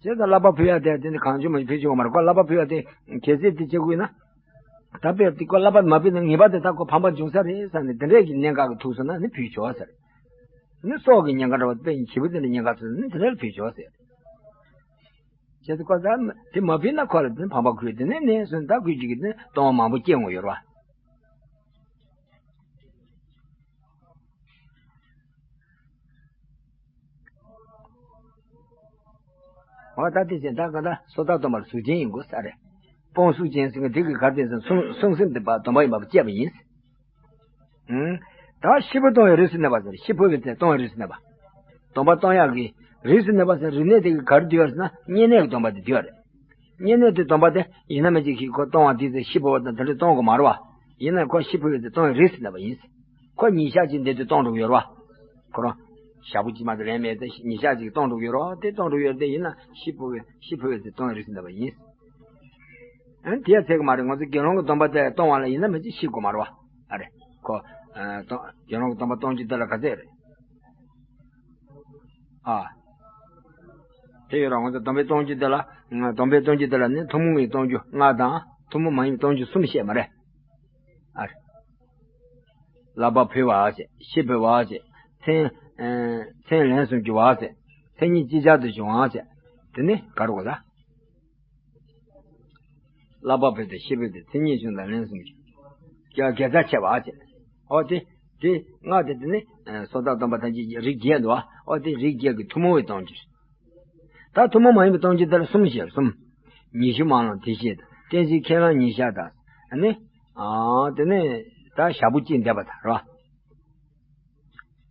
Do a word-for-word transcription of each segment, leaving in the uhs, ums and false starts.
བྱས་ཙང་བསླབ་པ་ཕུལ་ཡ་དེ་དེ་ནི་གང་བྱུང་མ་བྱུང་ཕུལ་ཆོག་གི་མ་རེད། ཁོ་བསླབ་པ་ཕུལ་ཡ་དེ་གལ་སྲིད་དེ་བྱེད་དགོས་ན། ད་དཔེར་དེ་ཁོ་བསླབ་པ་མ་ཕུལ་ན་ངེས་པར་དུ་ད་ཁོ་ཕམ་པ་འབྱུང་ས་རེད་ཟེར་ནས་དེ་འདྲས་ཀྱི་གནད་འགག་གི་ཐུག་སོང་ན་ནི་ཕུལ་ཆོག་ཟེར། ནི་སྲོག་གི་ཉེན་ཁ་འདྲ་བ་དཔེ་ཞེ་པོ་དེ་འདྲ་ཉེན་ཁ་ཐུག་ན་ནི་དེ་འདྲས་ཕུལ་ཆོག་ཟེར། བྱས་ཙང་ཁོ་ད་དེ་མ་ཕུལ་ན་ཁོ་ལ་དེ་ཕམ་པ་ཁུར་དེ་ནས་ནས་སོང་ད་ཁོས་ཅིག་གིས་དེ་གཏོང་བ་མང་པོ་སྐྱེ་འོང་ཡོད་རེད་བ། འོ་ད་དེ་བཞིན་ད་ག་ད་སོ་ཐར་སྡོམ་པ་ལ་གཟུགས་ཅན་ཡིན་དགོས་ས་རེད། སྤོང་གཟུགས་ཅན་ཟེར་མཁན་དེ་གི་གར་དེ་ཟེར་བསྲུང་བསྲུང་སེམས་དེ་པ་སྡོམ་པ་ཡིན་པ་བཅས་པ་ཡིན། ཨང་། ད་ཤི་བོ་གཏོང་བའི་རིགས་སུ་གནས་པ་ཟེར་ཤི་བོ་བའི་ཚེ་གཏོང་བའི་རིགས་སུ་གནས་པ། སྡོམ་པ་གཏོང་ཡག་གི་རིགས་སུ་གནས་པ་ཟེར་རིག་གནས་དེ་གི་གར་བསྡུས་པ་ཟེར་ན་བསྙེན་གནས་ཀྱི་སྡོམ་པ་དེ་བསྡུས་པ་རེད། བསྙེན་གནས་དེ་སྡོམ་པ་དེ་ཡིན་ན་མི་གཅིག་གིས་ཁོ་གཏོང་བ་དེ་ཚེ་ཤི་བོ་བ་དང་དེ་འདྲ་གཏོང་དགོས་མ་རེད་བ། ཡིན་ན་ཁོ་ཤི་བོ་བའི་ཚེ་གཏོང་བའི་རིགས་སུ་གནས་པ་ཡིན། ཁོ་ཉིན་ཞག་གཅིག་འདས་དུས་གཏོང་འགྲོ་གི་ཡོད་རེད་བ། ཁོ་རང་ཞག་པོ་གཅིག་མ་གཏོགས་ལེན་མེད་དེ་ཉིན་ཞག་གཅིག་གཏོང་འགྲོ་གི་ཡོད་རེད་བ། དེ་གཏོང་འགྲོ་གི་ཡོད་རེད་དེ་ཡིན་ན་ཤི་བོ་བའི་ཤི་བོ་བའི་ཚེ་གཏོང་བའི་རིགས་སུ་གནས་པ་ཡིན། ཨ་ནི་དེ་ཡང་ཚད་ཀྱི་མ་རེད། ང་ཚོ་དགེ་སློང་གི་སྡོམ་པ་དེ་གཏོང་བ་ལ་ཡིན་ན་མི་གཅིག་ཤི་དགོས་མ་རེད་བ། ཨ་རེད། ཁོ། ཨ། གཏོང་། དགེ་སློང་གི་སྡོམ་པ་གཏོང་རྒྱུ་དེ་ལ་ག་ཚད་རེད། ཨ། དེ་ཡོད་ར། ང་ཚོ་སྡོམ་པའི་གཏོང་རྒྱུ་དེ་ལ། སྡོམ་པའི་གཏོང་རྒྱུ་དེ་ལ་ནི་ཐུན་མོང་བའི་གཏོང་རྒྱུ་ལྔ་དང་ཐུན་མོང་མ་ཡིན་པའི་གཏོང་རྒྱུ་གསུམ་བཤད་མ་རེད། ཨ་རེད། བསླབ་པ་ཕུལ་བ་བྱས། ཤི་བོ་བ་བྱས། མཚན། ཨ། མཚན་ལན་གསུམ་གྱི་བ་བྱས། མཚན་ཉིད་ཅིག་ཅར་དུ་བྱུང་བ་བྱས། དེ་ནི་ག་རེ་གོ་ད། བསླབ་པ་ཕུལ་ཏེ་ཤི་བོ་དེ་མཚན་ཉིད་བྱུང་དང་ལན་གསུམ་གྱི། དགེ་རྩ་ཆེ་བ་བྱས། ཨོ་དེ། དེ་ལྔ་དེ་དེ་ནི་སོ་ཐར་སྡོམ་པ་ཐམས་ཅད་ཀྱི་རིགས་བརྒྱད་འདུག་བ། ཨོ་དེ་རིགས་བརྒྱད་ཀྱི་ཐུན་མོང་བའི་གཏོང་རྒྱུ། ད་ཐུན་མོང་མ་ཡིན་པའི་གཏོང་རྒྱུ་དེ་ལ་གསུམ་བཤད། གསུམ། ཉི་ཤུ་མ་ལོངས་དེ་བཞིན་དུ་བསྟན་བཅོས་ཁས་བླངས་ཉིན་ཞག་དང་། ཨ་ནི། ཨ། དེ་ནི་ད་ཞག་པོ་གཅིག་འདས་པ་དང་རེད་བ།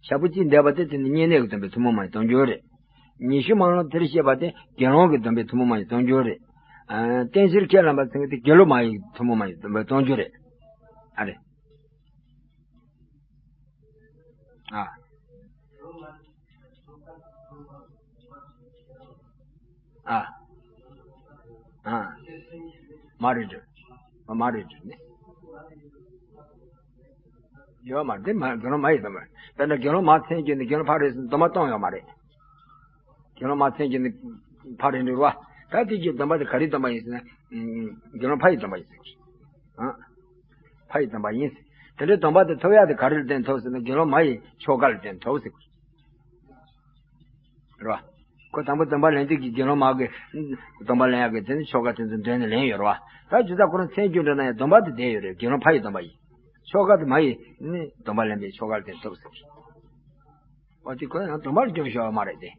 ཞག་པོ་གཅིག་འདས་པ་དེ་དེ་ནི་བསྙེན་གནས་ཀྱི་སྡོམ་པའི་ཐུན་མོང་མ་ཡིན་གཏོང་རྒྱུ་རེད། ཉི་ཤུ་མ་ལོངས་དེར་བཤད་པ་དེ་དགེ་སློང་གི་སྡོམ་པའི་ཐུན་མོང་མ་ཡིན་གཏོང་རྒྱུ་རེད། ཨ། བསྟན་བཅོས་ཁས་བླངས་པ་ཚང་གི་དེ་དགེ་སློང་མ་ཡི་ཐུན་མོང་མ་ཡིན་སྡོམ་པའི་གཏོང་རྒྱུ་རེད། ཨ་རེད། ཨ། ཨ། ཨ། མ་རེད་འགྲོ། མ་རེད་འགྲོ་ནི། ཡོད་མ་རེད། དེ་མ་དགེ་སློང་མ་ཡི་སྡོམ་པ། དཔེར་ན་དགེ་སློང་མ་མཚན་བརྗོད་ནས་དགེ་སློང་ཕ་རོལ་ཕྱིན་སྡོམ་པ་གཏོང་ཡོད་མ་རེད། དགེ་སློང་མ་མཚན་བརྗོད་ནས་ཕ་རོལ་འགྲོ་རུ་བ། ད་དེ་གྱི་སྡོམ་པ་དེ་ག་རེའི་སྡོམ་པ་ཡིན་ཟེར་ན། དགེ་སློང་ཕ་ཡི་སྡོམ་པ་ཡིན་ཟེར། ཨ། ཕ་ཡི་སྡོམ་པ་ཡིན། དེ་འདྲའི་སྡོམ་པ་དེ་ཐོབ་ཡག་དེ་ག་རེ་ལ་བརྟེན་ཐོབ་ཟེར་ན་དགེ་སློང་མ་ཡི་ཆོ་ག་ལ་བརྟེན་ཐོབ་ཟེར། རེད་བ། ཁོ་དང་པོ་སྡོམ་པ་ལེན་དུས་ཀྱི་དགེ་སློང་མ་གི་སྡོམ་པ་ལེན་ཡག་གི་དེ་ནི་ཆོ་ག་དེ་ཚོ་འདོན་ནས་ལེན་ཡོད་རེད་བ། ད་ཇི་ལྟར་ཁོ་རང་མཚན་བརྗོད་འགྲོ་ན་ཡང་སྡོམ་པ་དེ་བསྡད་ཡོད་རེད། དགེ་སློང་ཕ་ཡི་སྡོམ་པ་ཡིན། ཆོ་ག་དེ་མ་ཡི་ནི་སྡོམ་པ་ལེན་པའི་ཆོ་ག་ལ་བརྟེན་ཐོབ་ཟེར། འོ་དེ་ཁོ་ཡང་སྡོམ་པ་ལ་སྐྱོན་ཤོར་བ་མ་རེད་དེ།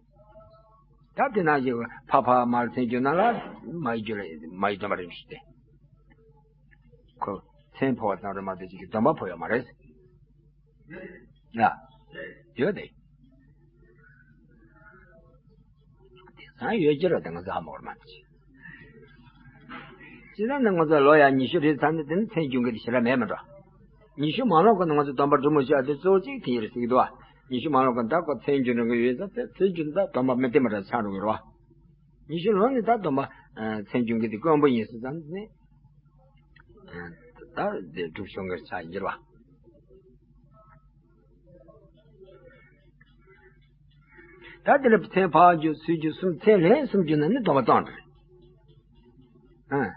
ད་དེ་ན་ཞིག་ཕ་ཕ་མ་ལ་མཚན་བརྗོད་ན་ལ་མ་ཡི་བརྗོད་ལ་མ་ཡི་སྡོམ་པ་རེད་ཞུ་སྟེ། ཁོ་མཚན་ཕོ་བ་ཙམ་རེད་མ་གཏོགས་ཅིག་གི་སྡོམ་པ་ཕོག་ཡོད་མ་རེད། ཡ། ཡོད་དེ། དེང་སང་ཡོད་ཀྱི་རེད་དེ་ང་ཚོ་ཧ་མ་གོ་མ་ཅི། ཅི་ལ་ནི་ང་ཚོ་ལོ་ཡ་ཉི་ཤུ་རེད་ཚར་ནས་དེ་ནི་མཚན་རྒྱུན་གྱི་ཞེ་དྲག་མེད་མི་འགྲོ། ཉི་ཤུ་མ་ལོངས་གོང་ནས་ང་ཚོ་སྡོམ་པ་སྒྲུབ་མི་ཆོག་དེ་གཙོ་བོ་གཅིག་དེ་ཡིན་རེད་ཟེར་གྱི་འདུག་བ། ཉི་ཤུ་མ་ལོངས་གོང་ད་ཁོ་མཚན་རྒྱུན་རིང་གི་ཡོད་ཙང་མཚན་རྒྱུན་ད་སྡོམ་པ་མི་བསྟེན་པ་འདྲ་ཆགས་འགྲོ་གི་རེད་བ། ཉི་ཤུ་ལོངས་ནས་ད་སྡོམ་པ་མཚན་རྒྱུན་གྱི་དེ་དཀོན་པོ་ཡིན་ཟེར་ཙང་ནས། ད་དེ་སྒྲུབ་ཆོག་གི་ཆགས་ཡིན་རེད་བ། ད་དེ་ལ་མཚན་ཕར་བརྗོད་ཚུར་བརྗོད་གསུམ་མཚན་ལན་གསུམ་བརྗོད་ན་ནི་སྡོམ་པ་བཏང་འགྲོ་རེད། ཨ།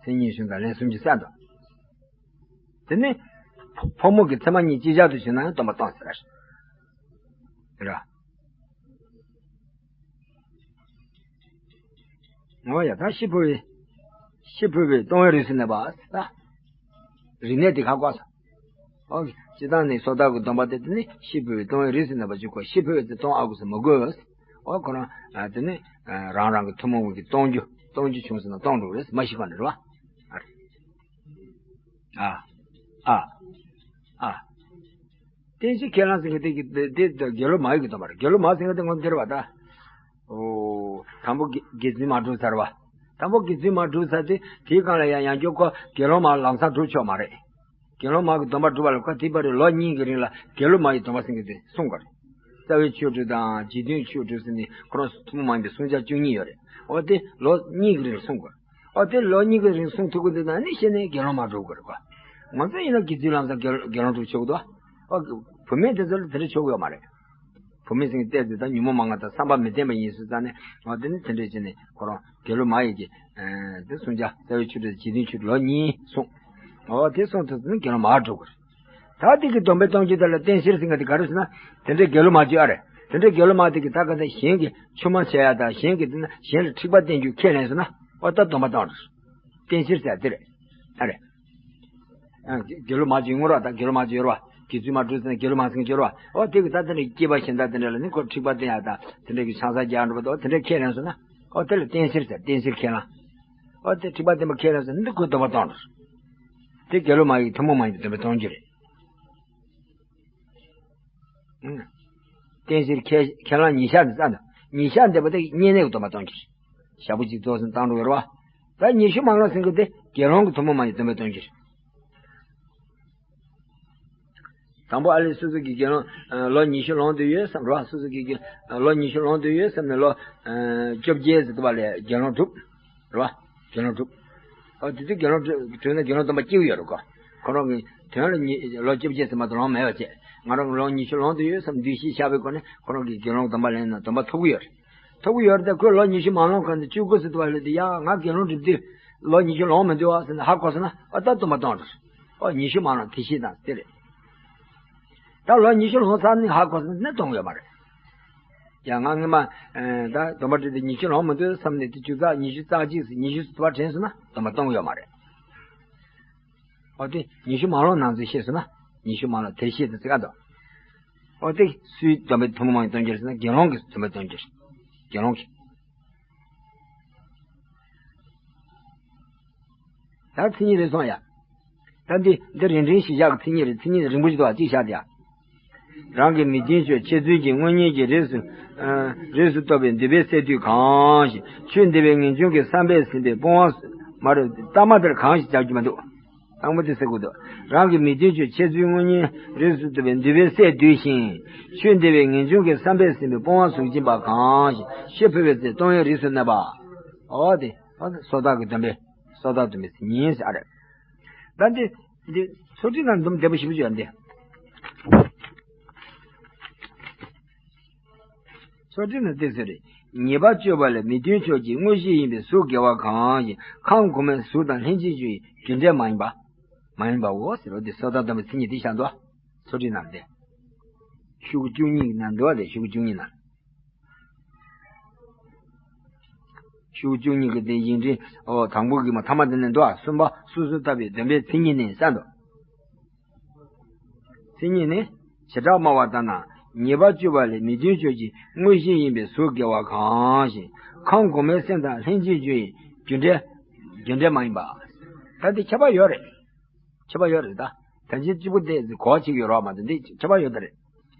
མཚན་ཉིད་བྱུང་དང་ལན་གསུམ་གྱི་གསལ་འདུག་དེ་ནི་ཕོ་ཕོ་མོ་གི་མཚན་མ་གཉིས་ཅིག་ཅར་དུ་བྱུང་ན་ཡང་སྡོམ་པ་བཏང་ཟེར་ར། ར། ངོ་ཡ་ད་ཤི་བོ་བའི། ཤི་བོ་བའི་གཏོང་བའི་རིགས་སུ་གནས་པ་ད། རིག་གནས་དེ་ཁ་བཀག་སོང་། ཨོ། སྤྱི་བཏང་ནས་སོ་ཐར་གྱི་སྡོམ་པ་དེ་དེ་ནི་ཤི་བོ་བའི་གཏོང་བའི་རིགས་སུ་གནས་པ་ཅིག་གོ། ཤི་བོ་བའི་དེ་གཏོང་ཨ་དགོས་སུ་མི་དགོས། ཨོ་ཁོ་རང་ཨ་དེ་ནི་རང་རང་གི་ཐུན་མོང་བའི་གི་གཏོང་རྒྱུ་གཏོང་རྒྱུ་བྱུང་སོང་ན་གཏོང་འགྲོ་རེད་མ་ཤི་ག་ནི་རེད་བ། ཨ། ཨ། ཨ། བསྟན་བཅོས་ཁས་བླངས་ཟེར་མཁན་དེ་གི་དེ་དེ་དགེ་སློང་མ་ཡི་གི་སྡོམ་པ་རེད། དགེ་སློང་མ་ཟེར་མཁན་དེ་ངོ་འདིར་བ་ད། ཨོ། དང་པོ་དགེ་དགེ་ཚུལ་མ་གྲུབ་ཚར་བ། དང་པོ་དགེ་ཚུལ་མ་གྲུབ་ཚར་དུས་དེའི་སྒང་ལ་ཡང་ཡང་བསྐྱར་ཁོ་དགེ་སློང་མ་ལམ་སང་སྒྲུབ་ཆོག་མ་རེད། དགེ་སློང་མ་གི་སྡོམ་པ་སྒྲུབ་པ་ལ་ཁོ་དེའི་བར་དུ་ལོ་གཉིས་ཀྱི་རིང་ལ་དགེ་སློང་མ་ཡི་སྡོམ་པ་ཟེར་མཁན་དེ་སྲུང་དགོས་རེད། རྩ་བའི་ཆོས་དྲུག་དང་རྗེས་མཐུན་ཆོས་དྲུག་ཟེར་ནས་ཁོ་རང་ཐུན་མོང་མ་ཡིན་པའི་བསྲུང་བྱ་བཅུ་གཉིས་ཡོད་རེད། འོ་དེ་ལོ་གཉིས་ཀྱི་རིང་ལ་སྲུང་དགོས་རེད། ཨོ་དེ་ལོ་གཉིས་ཀྱི་རིང་སྲུང་ཐུབ་ཀྱི་འདུག་ན་ནི་ཤེས་ནས་དགེ་སློང་མ་སྒྲུབ་དགོས་རེད་གོ། ང་ཚོ་ཡིན་ན་དགེ་ཚུལ་ལམ་སང་དགེ་དགེ་སློང་སྒྲུབ་ཆོག་གི་འདུག་ཨོ་བུད་མེད་དེ་ཚོ་ལ་དེ་འདྲ་ཆོག་གི་ཡོད་མ་རེད། བུད་མེད་ཟེར་མཁན་ཏོག་ཙམ་ད་ཉོན་མོངས་མ་ངན་དང་བསམ་པ་མི་བརྟན་པ་ཡིན་ཟེར་ཙང་ནས། འོ་དེ་ནི་དེ་འདྲས་བྱས་ནས་ཁོ་རང་དགེ་སློང་མ་ཡི་གི་དེ་གསུང་བྱ་རྩ་བའི་ཆོས་སྒྲུབ་འཇིག་རྟེན་ཆོས་སྒྲུབ་ལོ་གཉིས་གསུངས། འོ་དེ་གསུངས་ཐུབ་ཚེ་ནི་དགེ་སློང་མར་གྲུབ་དགོས་རེད། ད་དེ་གི་སྡོམ་པས་སྟོང་གྱུར་དེ་ལ་བརྟེན་གཞིར་ཟེར་མཁན་དེ་ག་རེ་ཟེར་ན། དེ་འདྲའི་དགེ་སློང་མ་གཅིག་ཨ་རེད། དེ་འདྲའི་དགེ་སློང་མ་དེ་གི་ད་ག་ཚོད་གཞན་གྱི་ཆུང་མ་བྱས་ཡ་དང་གཞན་གྱི་དེ་ན་གཞན་ལ་འཁྲིག་པ་བསྟན་རྒྱུ་ཁས་ལེན་སོང་ན། འོ་ད་སྡོམ་པ་སྟོང་རེད། བརྟེན་གཞིར་ཟེར་དེ་རེད། ཨ་རེད། ཨ། དགེ་སློང་མ་གཅིག་ངོ་ར་ད་དགེ་སློང་མ་གཅིག་ཡོད་ར་བ། དགེ་ཚུལ་མ་གྲུབ་ཟེར་ན་དགེ་སློང་མ་ཟེར་གྱི་ཡོད་ར་བ། འོ་དེ་གི་ད་དེ་འདྲའི་སྐྱེས་པ་གཞན་དག་དེ་འདྲ་ལ་ནི་ཁོ་འཁྲིག་པ་བསྟན་ཡ་དང་དེ་འདྲའི་གི་ཆང་ས་རྒྱག་འགྲོ་བ་དང་དེ་འདྲའི་ཁས་ལེན་སོང་ན། འོ་དེ་ལ་བརྟེན་གཞིར་ཟེར། བརྟེན་གཞིར་ཁས་ལེན། འོ་དེ་འཁྲིག་པ་བསྟན་པ་ཁས་ལེན་སོང་ན་འདི་ཁོའི་སྡོམ་པ་སྟོང་རེད། དེ་དགེ་སློང་མ་ཡི་ཐུན་མོང་མ་ཡིན་པའི་སྡོམ་པ་སྟོང་རྒྱུ་རེད། ཨང་། བརྟེན་གཞིར་ཁས་ཁས་བླངས་ཉེས་བྱ་འདི་རྩ་འདི། ཉེས་བྱ་འདི་པ་དེ་བསྙེན་གནས་ཀྱི་སྡོམ་པ་སྟོང་གྱིས། ཞག་པོ་གཅིག་རྫོགས་ཟིན་བཏང་འགྲོ་གི་རེད་བ། ད་ཉི་ཤུ་མ་ལོངས་ཟིན་གི་དེ་དགེ་སློང་གི་ཐུན་མོང་མ་ཡི་སྡོམ་པ་སྟོང་གྱིས། དང་པོ་ཨ་ལས་སོ་སོ་གི་དགེ་སློང་ལོ་ཉི་ཤུ་ལོངས་དུ་ཡོད་བསམ་རེད་བ། སོ་སོ་གི་དགེ་ལོ་ཉི་ཤུ་ལོངས་དུ་ཡོད་བསམ་ནས་ལོ་བཅོ་བརྒྱད་ཟེར་དུ་བ་ལས་དགེ་སློང་གྲུབ། རེད་བ། དགེ་སློང་གྲུབ། ཨ་དེ་དུས་དགེ་སློང་གྲུབ་ན་དགེ་སློང་སྡོམ་པ་སྐྱེ་གི་ཡོད་རེད་གོ། ཁོ་རང་གི་དོན་ལ་ཉི་ལོ་བཅོ་བརྒྱད་ཙམ་མ་གཏོགས་ལོངས་མེད་པ་བྱས། ང་རང་གི་ལོ་ཉི་ཤུ་ལོངས་དུ་ཡོད་བསམ་འདུ་ཤེས་བཞག་པའི་སྒོ་ནས་ཁོ་རང་གི་དགེ་སློང་སྡོམ་པ་ལེན་ན་སྡོམ་པ་ཐོབ་གི་ཡོད་རེད། ཐོབ་ཀྱི་ཡོད་རེད་དེ། ཁོས་ལོ་ཉི་ཤུ་མ་ལོངས་གོང་དུ་བཅུ་དགུ་ཟེར་དུས་ལ་དེ་ཡ་ང་དགེ་སློང་གྲུབ་དུས་ལོ་ཉི་ཤུ་ལོངས་མི་འདུག་ཨ་ཟེར་ནས་ཧ་གོ་སོང་ན། ཨ་ད་སྡོམ་པ་གཏོང་རེད། ཨོ་ཉི་ཤུ་མ་ལོངས་དེ་ཤེས་དང་དེ་རེད། ད་ལོ་ཉི་ཤུ་ལོངས་ཚར་ནས་ཧ་གོ་སོང་ན་གཏོང་གི་ཡོད་མ་རེད། ཡ་ང་སྔོན་མ་ད་སྡོམ་པ་གྲུབ་དུས་ཉི་ཤུ་ལོངས་མི་འདུག་བསམ་ནས་དེ་བཅུ་རྩ་ཉི་ཤུ་རྩ་གཅིག་ཟེར་ཉི་ཤུ་ཟེར་དུ་བ་དྲན་སོང་ན་སྡོམ་པ་གཏོང་གི་ཡོད་མ་རེད། ཨོ་དེ་ཉི་ཤུ་མ་ལོངས་ནང་ཚུལ་ཤེས་སོང་ན། ཉི་ཤུ་མ་ལོངས་དེ་ཤེས་དང་ཚིག་ཨ་དོ། ཨོ་དེ་སུའི་སྡོམ་པའི་ཐུན་མོང་མ་ཡི་སྟོང་གྱིས་ཟེར་ན་དགེ་སློང་གི་སྡོམ་པའི་སྟོང་གྱིས། དགེ་སློང་གི། ད་མཚན་ཉིད་རེད་སོང་ཡ། ད་འདི་འདི་རིང་རིང་ཞིག་བཞག་གི། མཚན་ཉིད་རེད། མཚན་ཉིད་རིང་པོ་ཞིག་འདུག་བ། གཅིག་བཞག་དེ་ཡ། རང་གི་མི་མཐུན་ཕྱོགས་འཆད་ཚུལ་གྱི་དངོས་གཉེན་གྱི་རིགས་སུ། ཨ། རིགས་སུ་གཏོགས་པའི་འདུན་པས་སེལ་དུས་གང་ཞིག་ཆོས་འདི་པའི་ངེས་འབྱུང་གི་བསམ་པས་ཟིན་པའི་སྤོང་བ་མ་རུ་ལྟག་མ་དེར་གང་ཞིག་བྱ་རྒྱུ་མི་འདུག་དང་པོ་དེ་ཟེར་དགོས་འདུག་རང་གི་མི་མཐུན་ཕྱོགས་འཆད་ཚུལ་དངོས་གཉེན་རིགས་སུ་གཏོགས་པའི་འདུན་པས་སེལ་དུས་ཤིང་། ཆོས་འདི་པའི་ངེས་འབྱུང་གི་བསམ་པས་ཟིན་པའི་སྤོང་བ་གཟུགས་ཅན་པ་གང་ཞིག་ཤེས་ཕོད་པའི་ཚེ་གཏོང་བའི་རིགས་སུ་གནས་པ། འོ་དེ། འོ་དེ་སོ་ཐར་གྱི་སྡོམ་པས། སོ་ཐར་སྡོམ་པས་ཉིན་ཟེར་ཨ་རེད། ད་འདི་འདི་ཚོ་ཁྲིད་ནང་སྡོམ་བདེ་པོ་ཞིབ་ཞིབ་ཡོད་འདི། ཚོ་ཁྲིད་ནང་དེ་ཟེར་རེད། ཉེས་པ་སྤྱོད་པ་ལས་མི་མཐུན་ཕྱོགས་ཀྱི་དངོས་གཞི་ཡིན་པའི་གཟུགས་དགེ་བ་གང་ཞིག་ཁམས་གོང་མའི་གཟུགས་དང་ལྷན་ཅིག་སྤྱོད་ཡུལ་རྒྱུ་འབྲས་མ་ཡིན་པ། མ་ཡིན་པའོ་ཟེར་རོ། འདི་སོ་ཐར་སྡོམ་པའི་མཚན་ཉིད་འདི་བཞག་འདུག་ཚོ་ཁྲིད་ནང་དེ། ཤོག་བཅུ་གཉིས་ཀྱི་ནང་འདུག་བ། དེ་ཤོག་བཅུ་གཉིས་ནང་། ཤོག་བཅུ་གཉིས་ཀྱི་སྟེང་ཡིག་འབྲུ། ཨོ། དང་པོ་གི་མ་ཐ་མ་དེ་ནས་འདུག་ཨ། གསུམ་པ་སོ་སོར་ཐར་པའི་སྡོམ་པའི་མཚན་ཉིད་ནི་གསུངས་འདུག་མཚན་ཉིད་ནི། བྱེ་བྲག་སྨྲ་བ་ལྟར་ན། ཉེས་པ་སྤྱོད་པ་ལས་མི་མཐུན་ཕྱོགས་ཀྱི་དངོས་གཞི་ཡིན་པའི་གཟུགས་དགེ་བ་གང་ཞིག་ཁམས་གོང་མའི་སེམས་དང་ལྷན་ཅིག་སྤྱོད་ཡུལ་རྒྱུ་འབྲས། རྒྱུ་འབྲས་མ་ཡིན་པ། ད་དེ་ཁྱད་པར་ཡོད་རེད། ཁྱད་པར་ཡོད་རེད་ད། ད་ཅི་གཅིག་པུ་དེ་གོ་གཅིག་ཡོད་རོགས་མ་གཏོགས་འདི་ཁྱད་པར་ཡོད་ད་རེད།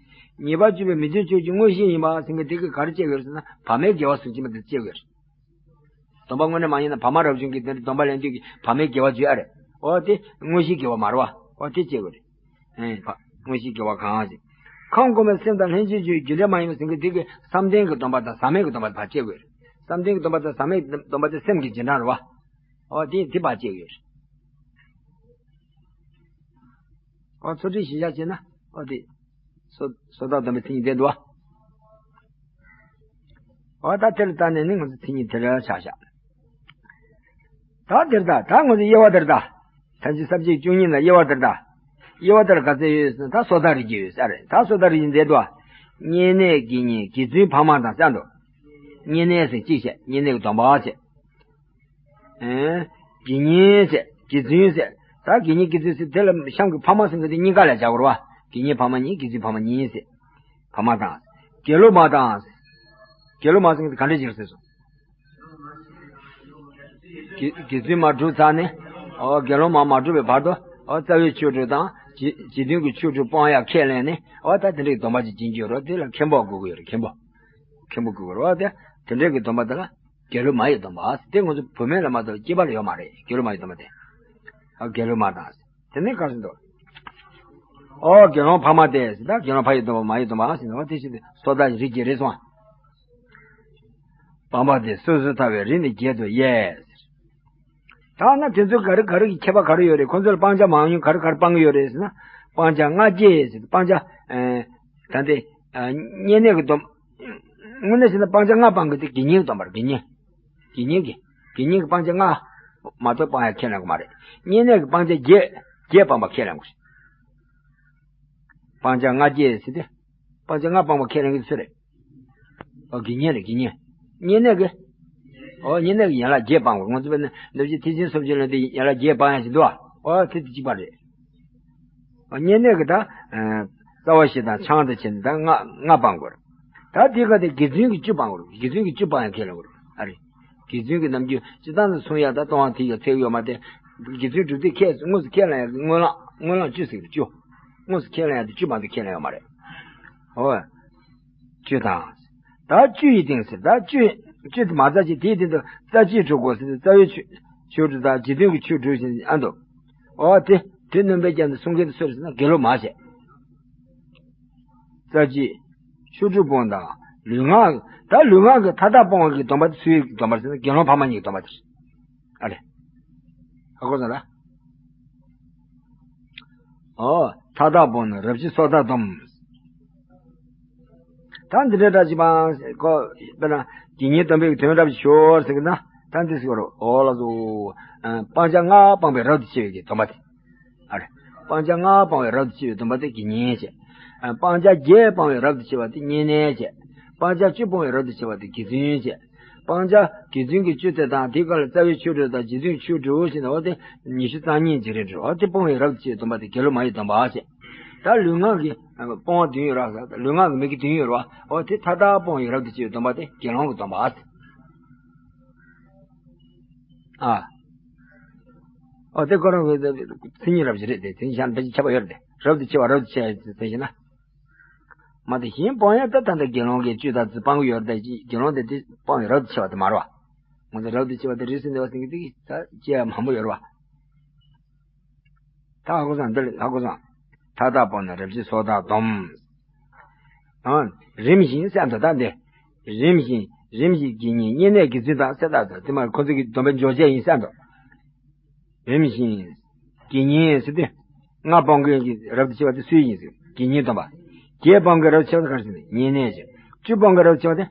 ཉེས་པ་སྤྱོད་པའི་མི་མཐུན་ཕྱོགས་ཀྱི་དངོས་གཞི་ཡིན་པ་ཟེར་མཁན་དེ་གིས་ག་རེ་བྱེད་དགོས་རེད་ཟེར་ན། བག་མེད་དགེ་བ་གཟུགས་ཅན་པ་དེ་བྱེད་དགོས་རེད། སྡོམ་པ་དངོས་གནས་མ་ཡིན་ན་བག་མ་རབ་བྱུང་གི་དེ་འདྲ་སྡོམ་པ་ལེན་དུས་ཀྱི་བག་མེད་དགེ་བ་བརྗོད་ཨ་རེད། འོ་དེ་དངོས་གཞིའི་དགེ་བ་མ་རེད་བ། འོ་དེ་བྱེད་དགོས་རེད། ཨེ་བ། དངོས་གཞིའི་དགེ་བ་གང་ཞིག་ཁམས་གོང་མའི་སེམས་དང་ལྷན་ཅིག་སྤྱོད་རྒྱུ་འབྲས་མ་ཡིན་པ་ཟེར་མཁན་དེ་གིས་བསམ་གཏན་གྱི་སྡོམ་པ་དང་ཟག་མེད་ཀྱི་སྡོམ་པ་དེ་བར་བཅད་དགོས་རེད། བསམ་གཏན་གྱི་སྡོམ་པ་དང་ཟག་མེད་ཀྱི་སྡོམ་པ་དེ་སེམས་ཀྱི་རྗེས་འབྲང་རེད་བ། འོ་དེ་དེ་བར་བཅད་དགོས་རེད། ཨོ་ཚོ་ཁྲིད་གཞི་བཞག་བྱས་ན། ཨོ་དེ། སོ་སོ་ཐར་སྡོམ་པའི་མཚན་ཉིད་དེ་འདུག་བ། ཨོ་ད་དེ་ལ་བལྟས་ནས་ནི་ང་ཚོ་མཚན་ཉིད་དེ་ལ་ཆགས་བཞག་ད་དེར་ད་ད་ང་ཚོ་དབྱེ་བ་དེར་ད། ཐམས་ཅད་ས་བཅད་བཅུ་གཉིས་ལ་དབྱེ་བ་དེར་ད། དབྱེ་བ་དེར་ག་ཚད་ཡོད་ཟེར་ན། ད་སོ་ཐར་རིགས་བརྒྱད་ཡོད་ས་རེད། ད་སོ་ཐར་རིགས་བརྒྱད་འདི་འདུག་བ། བསྙེན་གནས་དགེ་བསྙེན་དགེ་ཚུལ་འཕགས་མ་དང་གསུངས་འདུག་བསྙེན་གནས་ཟེར་གཅིག་བྱས། བསྙེན་གནས་ཀྱི་སྡོམ་པ་བྱས། ཨེ། དགེ་བསྙེན་ཟེར། དགེ་ཚུལ་ཟེར། ད་དགེ་བསྙེན་དགེ་ཚུལ་ཟེར་དེ་ལ་གཤམ་གྱི་འཕགས་མ་ཟེར་མཁན་དེ་གཉིས་ཀ་ལ་བྱ་དགོས་རེད་བ། དགེ་བསྙེན་འཕགས་མ་གཉིས། དགེ་ཚུལ་འཕགས་མ་གཉིས་ཟེར། འཕགས་མ་དང་། དགེ་སློང་མ་དང་། དགེ་སློང་མ་ཟེར་མཁན་དེ་ག་འདྲ་ཅིག་ཟེར་སོང་། དགེ་དགེ་ཚུལ་མ་གྲུབ་ཚར་ནས། ཨོ་དགེ་སློང་མ་མ་གྲུབ་པའི་བར་དུ། ཨོ་རྩ་བའི་ཆོས་དྲུག་དང་། རྗེ་རྗེ་བཙུན་གྱི་ཆོས་དྲུག་སྤོང་ཡ་ཁས་ལེན་ནས། ཨོ་ད་དེ་འདྲའི་སྡོམ་པ་ཅིག་སྦྱིན་གྱི་ཡོད་རེད། དེ་ལ་མཁན་པོ་དགོས་ཀྱི་ཡོད་རེད། མཁན་པོ། མཁན་པོ་དགོས་ཀྱི་རེད་བ། དེ་དེ་འདྲའི་གི་སྡོམ་པ་དེ་ལ། དགེ་སློང་མ་ཡི་སྡོམ་པ། དེ་ང་ཚོ་བུད་མེད་ལ་མ་གཏོགས་སྐྱེས་པ་ལ་ཡོད་མ་རེད། དགེ་སློང་མ་ཡི་སྡོམ་པ་དེ། ཨ་དགེ་སློང་མ་དང་། དེ་ནས་ག་རེ་འདུག་ཨོ་དགེ་སློང་འཕགས་མ་སྟེ་ཟེར། ད་དགེ་སློང་ཕ་ཡི་སྡོམ་པ་མ་ཡི་སྡོམ་པ་ཟེར་ནས། འོ་དེ་བཞིན་དུ་སོ་ཐར་རིགས་བརྒྱད་རེད་སོང་། བམ་པ་སྟེ་སོ་སོར་ཐར་པའི་རིགས་ནི་བརྒྱད་དུ་དབྱེ། ད་ན་དེ་ཚོ་ག་རེ་ག་རེ་གི་ཁྱད་པར་ག་རེ་ཡོད་རེད། ཁོ་ཚོ་ལ་སྤང་བྱ་མང་ཉུང་ག་རེ་ག་རེ་སྤང་གི་ཡོད་རེད་ཟེར་ན། སྤང་བྱ་ལྔ་བརྒྱ་ཟེར། སྤང་བྱ། ཨེ། ད་འདི། བསྙེན་གནས་ཀྱི་སྡོམ། དངོས་གནས་བྱས་ན་སྤང་བྱ་ལྔ་སྤང་གི་དེ་དགེ་བསྙེན་གྱི་སྡོམ་པ་རེད། དགེ་བསྙེན། དགེ་བསྙེན་གྱི། དགེ་བསྙེན་གྱི་སྤང་བྱ་ལྔ་མ་གཏོགས་སྤང་ཡ་ཁས་ལེན་གྱི་མ་རེད། བསྙེན་གནས་ཀྱི་སྤང་བྱ་བརྒྱད། བརྒྱད་སྤངས་པ་ཁས་ལེན་དགོས། སྤང་བྱ་ལྔ་བརྒྱད་ཟེར་ཏེ། སྤང་བྱ་ལྔ་སྤངས་པ་ཁས་ལེན་གྱི་སུ་རེད། ཨོ་དགེ་བསྙེན་རེད། དགེ་བསྙེན། བསྙེན་གནས་ཀྱི། ཨོ་བསྙེན་གནས་ཀྱི་ཡན་ལག་བརྒྱད་སྤང་དགོས། ང་ཚོ་བས་ན་འདབ་ཆགས་ཐེག་ཆེན་སུམ་ཅུ་ལ་འདི་ཡན་ལག་བརྒྱད་སྤང་ཡ་ཞིག་འདུག་ཨ། ཨོ་དེ་དེ་གཅིག་པ་རེད། ཨོ་བསྙེན་གནས་ཀྱི་ད། རྩ་བ་བཞི་དང་ཆང་དང་ཕྱེ་ནས་ད་ལྔ་ལྔ་སྤང་དགོས། ད་དེ་ག་དེ་དགེ་མཚན་གྱི་བཅུ་སྤང་དགོས། དགེ་མཚན་གྱི་བཅུ་སྤང་ཡ་ཁས་ལེན་དགོས། ཨ་རེད། དགེ་མཚན་གྱི་རྣམ་འགྱུར་སྤྱིར་བཏང་དུ་གསུང་ཡ་ད་གཏོང་བ་དེ་ཡ་ཚད་ཡོད་མ་རེད། དགེ་མཚན་སྒྲུབ་དུས་ཁས་དངོས་སུ་ཁས་ལེན་ཡ་དེ་སྨོན་ལམ། སྨོན་ལམ་བཅུ་ཟེར་གྱི་བཅུ། དངོས་སུ་ཁས་ལེན་ཡ་དེ་བཅུ་མ་གཏོགས་ཁས་ལེན་ཡོད་མ་རེད། ཨོ། བཅུ་དང་། ད་བཅུ་ཡི་སྟེང་ཟེར། ད་བཅུ། བཅུ་དེ་མ་རྩ་ཅིག་དེའི་སྟེང་དུ་རྩ་བཅུས་གྲུབ་དགོས་ཟེར་ཏེ་རྩ་བའི་ཆོས་ཆོས་སྒྲུབ་དང་རྗེས་མཐུན་གྱི་ཆོས་སྒྲུབ་བཞིན་ཨ་འདུག་ཨོ་དེ་དེ་སྣོན་པའི་རྒྱབ་ནས་གསུང་མཁན་དེ་སུ་རེད་ཟེར་ན་དགེ་སློང་མ་བྱས། རྩ་བཅུས། ཆོས་སྒྲུབ་སྤོང་དང་ལུས་ངག་ད་ལུས་ངག་གི་མཐའ་དག་སྤོང་བ་གི་སྡོམ་པ་དེ་སུའི་སྡོམ་པ་རེད་ཟེར་ན་དགེ་སློང་འཕགས་མ་གཉིས་ཀྱི་སྡོམ་པ་དེ་རེད། ཨ་རེད། ཧ་གོ་སོང་ལ། ཨོ། མཐའ་དག་སྤོང་ནི་རབ་བྱེད་སོ་ཐར་སྡོམ། ད་འདི་འདྲའི་འདྲ་ཅིག་མ་ཁོ་དཔེར་ན་དགེ་བསྙེན་སྡོམ་པའི་དོན་འདྲ་ཅིག་ཤོར་ཟེར་གི་ན་ད་འདི་ཟེར་གི་རེད། ཨོ་ལགས་སོ། སྤང་བྱ་ལྔ་སྤངས་པའི་རབ་ཏུ་ཕྱེ་བའི་གི་སྡོམ་པ་དེ། ཨ་རེ། སྤང་བྱ་ལྔ་སྤངས་པའི་རབ་ཏུ་ཕྱེ་བའི་སྡོམ་པ་དེ་དགེ་བསྙེན་བྱས། སྤང་བྱ་བརྒྱད་སྤངས་པའི་རབ་ཏུ་ཕྱེ་བ་དེ་བསྙེན་གནས་བྱས། སྤང་བྱ་བཅུ་སྤངས་པའི་རབ་ཏུ་ཕྱེ་བ་དེ་དགེ་འདུན་བྱས། སྤང་བྱ་དགེ་འདུན་གྱི་བཅུ་དེ་དང་དེའི་སྐབས་ལ་རྩ་བའི་ཆོས་སྒྲུབ་དང་རྗེས་མཐུན་ཆོས་སྒྲུབ་ཞེས་ནས་འོ་དེ་ཉི་ཤུ་རྩ་གཉིས་ཀྱི་རེད་འགྲོ། འོ་དེ་སྤོང་བའི་རབ་ཏུ་ཕྱེ་བའི་སྡོམ་པ་དེ་དགེ་སློང་མ་ཡི་སྡོམ་པ་ཞེས། ད་ལུས་ངག་གི་སྤོང་བ་བདུན་ཡོད་ར། ལུས་ངག་གི་མི་དགེ་བདུན་ཡོད་ར། འོ་དེ་མཐའ་དག་སྤོང་བའི་རབ་ཏུ་ཕྱེ་བའི་སྡོམ་པ་དེ་དགེ་སློང་གི་སྡོམ་པ། ཨ། འོ་དེ་ཁོ་རང་གི་མཚན་ཉིད་རབ་ཏུ་རེད་དེ། མཚན་ཉིད་ཤར་ཕལ་ཆེར་ཁྱད་པར་ཡོད་རེད་དེ། རབ་ཏུ་ཕྱེ་བ་རབ་ཏུ་ཕྱེ་ཟེར་ཞེ་ན། མ་དེ་གཞན་སྤོང་ཡ་ད་ད་ལྟ་དགེ་སློང་གི་བཅུ་དང་ཙི་སྤང་གི་ཡོད་རེད་དེ། དགེ་སློང་དེ་དེ་སྤོང་བའི་རབ་ཏུ་ཕྱེ་བ་དེ་མ་རེད་བ། ང་ཚོ་རབ་ཏུ་ཕྱེ་བ་དེ་རིགས་སུ་འདུལ་བ་ཟེར་གི་དེ་ད་ཅི་ཡ་མང་པོ་ཡོད་རེད་བ། ད་ཧ་གོ་སོང་། འདིར་ཧ་གོ་སོང་། མཐའ་དག་སྤོང་ནི་རབ་བྱེད་སོ་ཐར་སྡོམ། ཨང་། རིམ་བཞིན་གསལ་འདུག་ད་འདི། རིམ་བཞིན་རིམ་བཞིན་དགེ་བསྙེན་བསྙེན་གནས་དགེ་འདུན་དང་གསལ་བཏབ་འདུག་དེ་མ་ཁོ་ཚོ་གི་སྡོམ་པའི་འཇོག་བྱེད་ཡིན་གསལ་འདུག་རིམ་བཞིན་དགེ་བསྙེན་ཟེར་ཏེ། ལྔ་སྤོང་མཁན་གྱི་རབ་ཏུ་ཕྱེ་བ་དེ་སུ་ཡིན་ཟེར། དགེ་བསྙེན་སྡོམ་པ། བརྒྱད་སྤོང་མཁན་རབ་ཏུ་ཕྱེ་བ་དེ་ག་རེ་ཟེར་ན་བསྙེན་གནས་བྱས། བཅུ་སྤོང་མཁན་རབ་ཏུ་ཕྱེ་བ་དེ་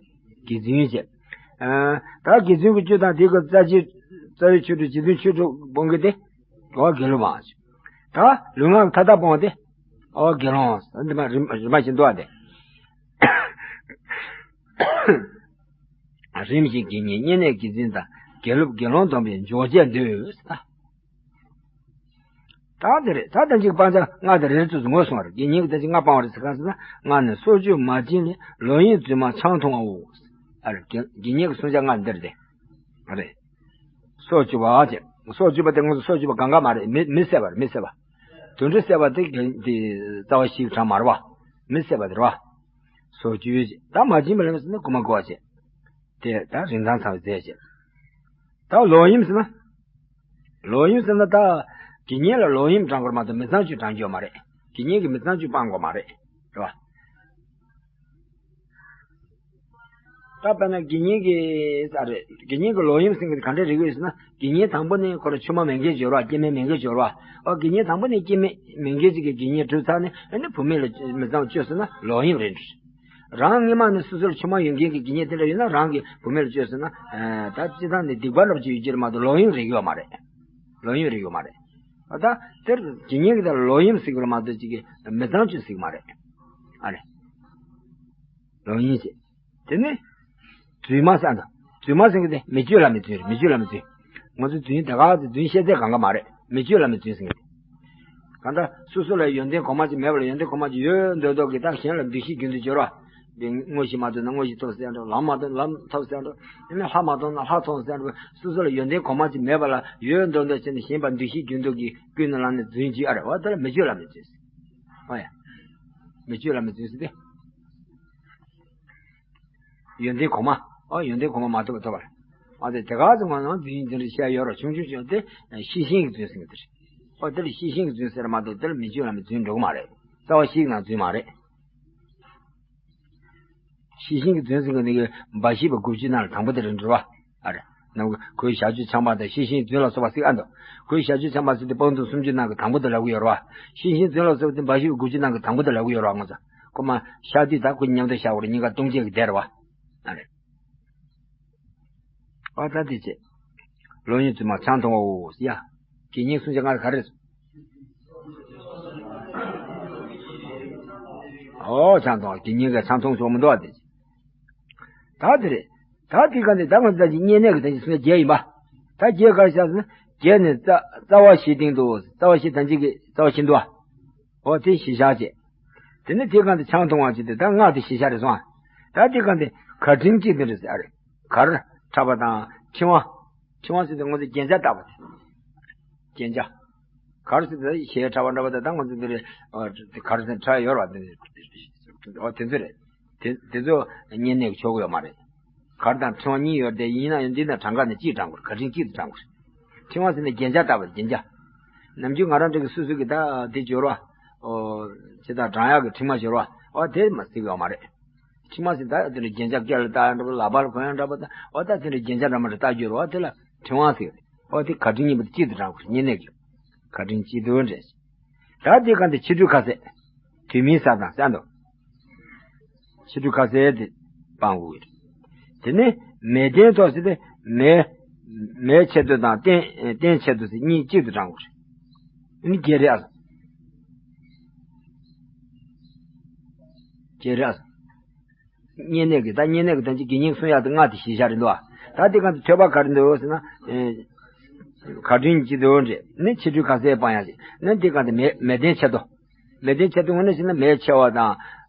དགེ་འདུན་བྱས། ཨ། ད་དགེ་འདུན་གྱི་བཅུ་དང་དེའི་སྐབས་རྩ་བའི་རྩ་བའི་ཆོས་སྒྲུབ་རྗེས་མཐུན་ཆོས་སྒྲུབ་སྤོང་མཁན་དེ། འོ་དགེ་སློང་མ། ད་ལུས་ངག་གི་མཐའ་དག་སྤོང་བ་དེ། འོ་དགེ་སློང་། འདི་མ་རིམ་རིམ་པ་བཞིན་འདུག་བ་དེ། རིམ་བཞིན་དགེ་བསྙེན་བསྙེན་གནས་དགེ་འདུན་དང་དགེ་སློབ་དགེ་སློང་སྡོམ་པའི་འཇོག་བྱེད་འདོད་ཟེར་ད། ད་དེ་རེད། ད་ལྟ་ཅིག་སྤང་བྱ་ལྔ་དེ་རེ་རེ་ཚོས་ངོས་སོང་བ་རེད། དགེ་བསྙེན་གྱི་ད་ཅིག་ལྔ་སྤང་བ་རེད་ཟེར་གང་ཟེར་ན། ལྔ་ནི་སྲོག་གཅོད་མ་བྱིན་ལས་ལོག་གཡེམ་རྫུན་མ་ཆང་འཐུང་བའོ། ཨ་རེད། དགེ་དགེ་བསྙེན་གྱི་བསྲུང་བྱ་ལྔ་འདི་རེད་དེ། རེད། སྲོག་གཅོད་པ་ཅེས། སྲོག་གཅོད་པ་དེ་ང་ཚོ་སྲོག་གཅོད་པ་གང་ག་མ་རེད། མི་མི་བསད་པ་རེད། མི་བསད་པ། དུད་འགྲོ་བསད་པ་དེ་དེ་རྩ་བ་བཞིའི་གྲངས་མ་རེད་བ། མི་བསད་པ་དེ་རེད་བ། སྲོག་གཅོད་ཅེས། ད་མ་བྱིན་པ་ལ་མི་བསད་ན་རྐུ་མ་རྐུ་བ་བྱས། དེ་ད་རིན་ཐང་ཚང་བའི་རྫས་བྱས། ད་ལོག་གཡེམ་ཟེར་ན། ལོག་གཡེམ་ཟེར་ན་ད། དགེ་བསྙེན་ལ་ལོག་གཡེམ་དྲང་དགོས་མ་གཏོགས་མི་ཚངས་སྤྱོད་དྲང་རྒྱུ་ཡོད་མ་རེད། དགེ་བསྙེན་གྱི་མི་ཚངས་སྤྱོད་སྤང་དགོས་མ་རེད། རེད་བ། ད་དཔེར་ན་དགེ་བསྙེན་གྱི་ས་རེད། དགེ་བསྙེན་གྱི་ལོག་གཡེམ་ཟེར་མཁན་ག་འདྲ་རིགས་ཡོད་ཟེར་ན། དགེ་བསྙེན་དང་པོ་ནས་ཁོ་རང་ཆུང་མ་མེད་མཁན་སྦྱོར་བ། སྐྱེ་དམན་མེད་མཁན་སྦྱོར་བ། ཨོ་དགེ་བསྙེན་དང་པོ་ནས་སྐྱེ་དམན་མེད་མཁན་ཅིག་གི་དགེ་བསྙེན་གྲུབ་ཚར་ནས་ཨ་ནི་བུད་མེད་ལ་མི་ཚངས་སྤྱོད་ཟེར་ན་ལོག་གཡེམ་རེད། རང་སྔོན་མ་ནས་སོ་སོར་ཆུང་མ་ཡོད་མཁན་གྱི་དགེ་བསྙེན་དེ་འདྲ་ཡོད་ན་རང་གི་བུད་མེད་ལ་སྤྱོད་ཟེར་ན། ད་སྤྱིར་བཏང་ནས་སྡིག་པ་འདྲ་པོ་ཅིག་ཡོད་ཀྱི་རེད་མ་གཏོགས་ལོག་གཡེམ་རེག་གི་ཡོད་མ་རེད། ལོག་གཡེམ་རེག་གི་ཡོད་མ་རེད། ཨ་ད་དེར་དགེ་བསྙེན་གྱི་ད་ལོག་གཡེམ་ཟེར་གི་རེད་མ་གཏོགས་ཅིག་གི་མི་ཚངས་སྤྱོད་ཟེར་གི་མ་རེད། ཨ་རེད། ལོག་གཡེམ་ཟེར། དེ་ནི། རྫུན་མ་ཟེར་འདུག་རྫུན་མ་ཟེར་གི་དེ་མི་སྤྱོད་ལ་མི་རྫུན་རེད། མི་སྤྱོད་ལ་མི་རྫུན། ང་ཚོ་རྫུན་དེ་ག་ཚོད་རྫུན་བཤད་ཚད་གང་ག་མ་རེད། མི་སྤྱོད་ལ་མི་རྫུན་ཟེར་གི་དེ། གང་ལྟར་སོ་སོ་ལ་ཡོན་ཏན་གོང་མ་ཅིག་མེད་པ་ལ་ཡོན་ཏན་གོང་མ་ཅིག་ཡོད་འདོད་མདོག་གིས་ད་གཞན་ལ་འདུ་ཤེས་རྒྱུན་དུ་སྦྱོར་བ། འདི་དངོས་གཞི་མ་ཐོབ་ན་དངོས་གཞི་ཐོབ་ཟེར་འགྲོ། ལམ་མ་ཐོབ་ན་ལམ་ཐོབ་ཟེར་འགྲོ། དེ་ནས་ལྷ་མ་ཐོབ་ན་ལྷ་ཐོབ་ཟེར་འགྲོ། སོ་སོ་ལ་ཡོན་ཏན་གོང་མ་ཅིག་མེད་པ་ལ་ཡོད་འདོད་མདོག་བྱས་ནས་གཞན་པ་འདུ་ཤེས་རྒྱུན་དུ་གིས་ཀུན་ནས་བསླངས་ནས་རྫུན་གྱིས། ཨ་རེ་བ། དེ་ལ་མི་སྤྱོད་ལ་མི་རྫུན་ཟེར། ཨོ་ཡ། མི་སྤྱོད་ལ་མི་རྫུན་ཟེར་ཏེ། ཡོན་ཏན་གོང་མ། ཨོ་ཡོན་ཏན་གོང་མ་མ་ཐོབ་པ་ཐོབ་པ་རེད། ཨ་དེ་དེ་ག་ཚོད་ང་ནང་འཛིན་འཛིན་རེ་བཤད་ཡོད་ར། ཆུང་ཆུང་ཆུང་དེ་ཤེས་བཞིན་གྱི་རྫུན་ཟེར་གི་དེ་རེད། ཨོ་དེ་ལ་ཤེས་བཞིན་གྱི་རྫུན་ཟེར་མ་གཏོགས་དེ་ལ་མི་སྤྱོད་ལ་མི་རྫུན་འགྲོ་གི་མ་རེད། རྩ་བ་བཞིའི་ནང་རྫུན་མ་རེད། ཤེས་བཞིན་གྱི་རྫུན་ཟེར་གི་འདི་གི་འབའ་ཞིག་པ་དགུ་བཅུའི་ནང་ལ་དང་པོ་དེ་རེད་འགྲོ་བ། ཨ་རེ། ནམ་གོས་ཞབས་ཀྱུ་འཆང་པ་དང་ཤེས་བཞིན་རྫུན་ལ་སོགས་པ་ཟེར་ཨ་འདུག་གོས་ཞབས་ཀྱུ་འཆང་པ་ཟེར་དེ་སྤངས་རྟོགས་སུམ་ཅུའི་ནང་གི་དང་པོ་དེ་ལབ་གི་ཡོད་རེད་བ། ཤེས་བཞིན་རྫུན་ལ་སོགས་པ་དེ་འབའ་ཞིག་པ་དགུ་བཅུའི་ནང་གི་དང་པོ་དེ་ལབ་གི་ཡོད་རེད་བ། ང་ཚོ། ཁོ་མ་ཤར་དུས་ད་ཁོ་མཉམ་དུ་ཤར་བར་གཉིས་ཀ་ལྟུང་བྱེད་ཀྱི་བདེ་བ་རེད། ཨ་རེད། ཨ་ད་དེ་བྱས། ལོ་ཡུན་ཙམ་མ་ཆང་འཐུང་བའོ་ཡ། དགེ་བསྙེན་སྲུང་བྱ་ང་ག་རེ་རེད། ཨོ་ཆང་འཐུང་དགེ་བསྙེན་གྱི་ཆང་འཐུང་ཆོག་མི་འདུག་ཨ་དེ་བྱས། ད་དེ་རེད། ད་དེ་ག་ནས་ད་ང་ཚོ་ད་ཅི་བསྙེན་གནས་ཀྱི་ད་ཅི་སུ་བརྒྱད་ཡིན་པ། ད་བརྒྱད་ག་རེ་བཞག་ཟེར་ན། བརྒྱད་ནི་རྩ་རྩ་བ་བཞི་སྟེང་དུ་རྩ་བ་བཞི་ད་ཅི་གི་རྩ་བ་བཞི་འདུག་ཨ། ཨོ་དེ་བཞི་བཞག་བྱས། དེ་ནས་དེ་ག་ནས་ཆང་འཐུང་བ་བྱས་ཏེ་ད་སྔགས་དེ་བཞི་བཞག་རེད་སོང་ཨ། ད་དེ་ག་ནས་གར་ཕྲེང་གཅིག་དེ་རེད་ཟེར་ཨ་རེད། གར་འཁྲབ་པ་དང་ཕྲེང་བ། ཕྲེང་བ་ཟེར་དུས་ང་ཚོ་རྒྱན་ཆ་བཏགས་པ་དེ། རྒྱན་ཆ། གར་ཟེར་དུས་གཞས་འཁྲབ་པ་འདྲ་པོ་དང་ད་ང་ཚོ་འདི་རེད། གར་ཟེར་འཁྲབ་ཡོད་རེད་པ། འདི་ཨོ་དེ་ཚོ་རེད། དེ་དེ་ཚོ་བསྙེན་གནས་ཀྱི་ཆོག་གི་ཡོད་མ་རེད། གར་དང་ཕྲེང་བ་གཉིས་ཡོད་དེ་ཡིན་ན་ཡང་འདི་ན་གྲངས་ཀ་ནས་གཅིག་བགྲང་དགོས་རེད། གར་ཕྲེང་གཅིག་ཏུ་བགྲང་དགོས་རེད། ཕྲེང་བ་ཟེར་ནས་རྒྱན་ཆ་བཏགས་པ་རེད། རྒྱན་ཆ། ནམ་རྒྱུན་ང་རང་འདྲ་གི་སུ་སུ་གི་ད་དེ་སྦྱོར་བ། ཨོ། ཇི་ལྟར་བགྲང་ཡག་གི་ཕྲེང་བ་སྦྱོར་བ། ཨོ་དེ་མ་ཟེར་གི་ཡོད་མ་རེད། ཕྱི་མ་ཟེར་ད་དེ་འདྲ་རྒྱན་ཆ་སྐེ་ལ་བཏགས་འདྲ་པོ་ལག་པ་ལ་གོན་ཡང་འདྲ་པོ་དང་ཨོ་ད་དེ་འདྲ་རྒྱན་ཆ་འདྲ་མ་འདྲ་བཏགས་རྒྱུ་རེད་པ། དེ་ལ་ཕྲེང་བ་ཟེར། ཨོ་དེ་གར་ཕྲེང་གཉིས་པོ་དེ་གཅིག་ཏུ་བགྲང་དགོས་རེད། བསྙེན་གནས་ཀྱི་གར་ཕྲེང་གཅིག་ཏུ་འདྲེས། ད་དེ་ག་འདི་ཕྱི་དྲོའི་ཁ་ཟས། དུས་མིན་བསགས་དང་བསགས་འདུག་ཕྱི་དྲོའི་ཁ་ཟས་དེ་སྤང་དགོས་རེད། དེ་ནས་མལ་སྟན་ཐོག་ཟེར་ཏེ་མལ། མལ་ཆེད་དུ་དང་སྟན་སྟན་ཆེད་དུ་ཟེར་གཉིས་གཅིག་ཏུ་བགྲང་དགོས་རེད། ཨ་ནི་བརྒྱད་རེད་ཨ། བརྒྱད་རེད་ཨ། བསྙེན་གནས་ཀྱི་ད་བསྙེན་གནས་ཀྱི་དོན་གྱི་དགེ་བསྙེན་སྲུང་ཡག་ཏུ་སྔགས་དེ་བཞི་བཞག་རེད་འདུག་ཨ། ད་དེ་ག་ཚོད་ཐོས་པ་ག་རེ་འདུག་ཟེར་ན། གར་ཕྲེང་གཅིག་ཏུ་འདྲེས་ནས་ཕྱི་དྲོའི་ཁ་ཟས་སྤང་ཡག་ཅིག་ནས་དེ་ག་ཚོད་མལ་མལ་སྟན་ཆེད་དུ། མལ་སྟན་ཆེད་དུ་དངོས་གནས་བྱས་ན་མལ་ཆེ་བ་དང་།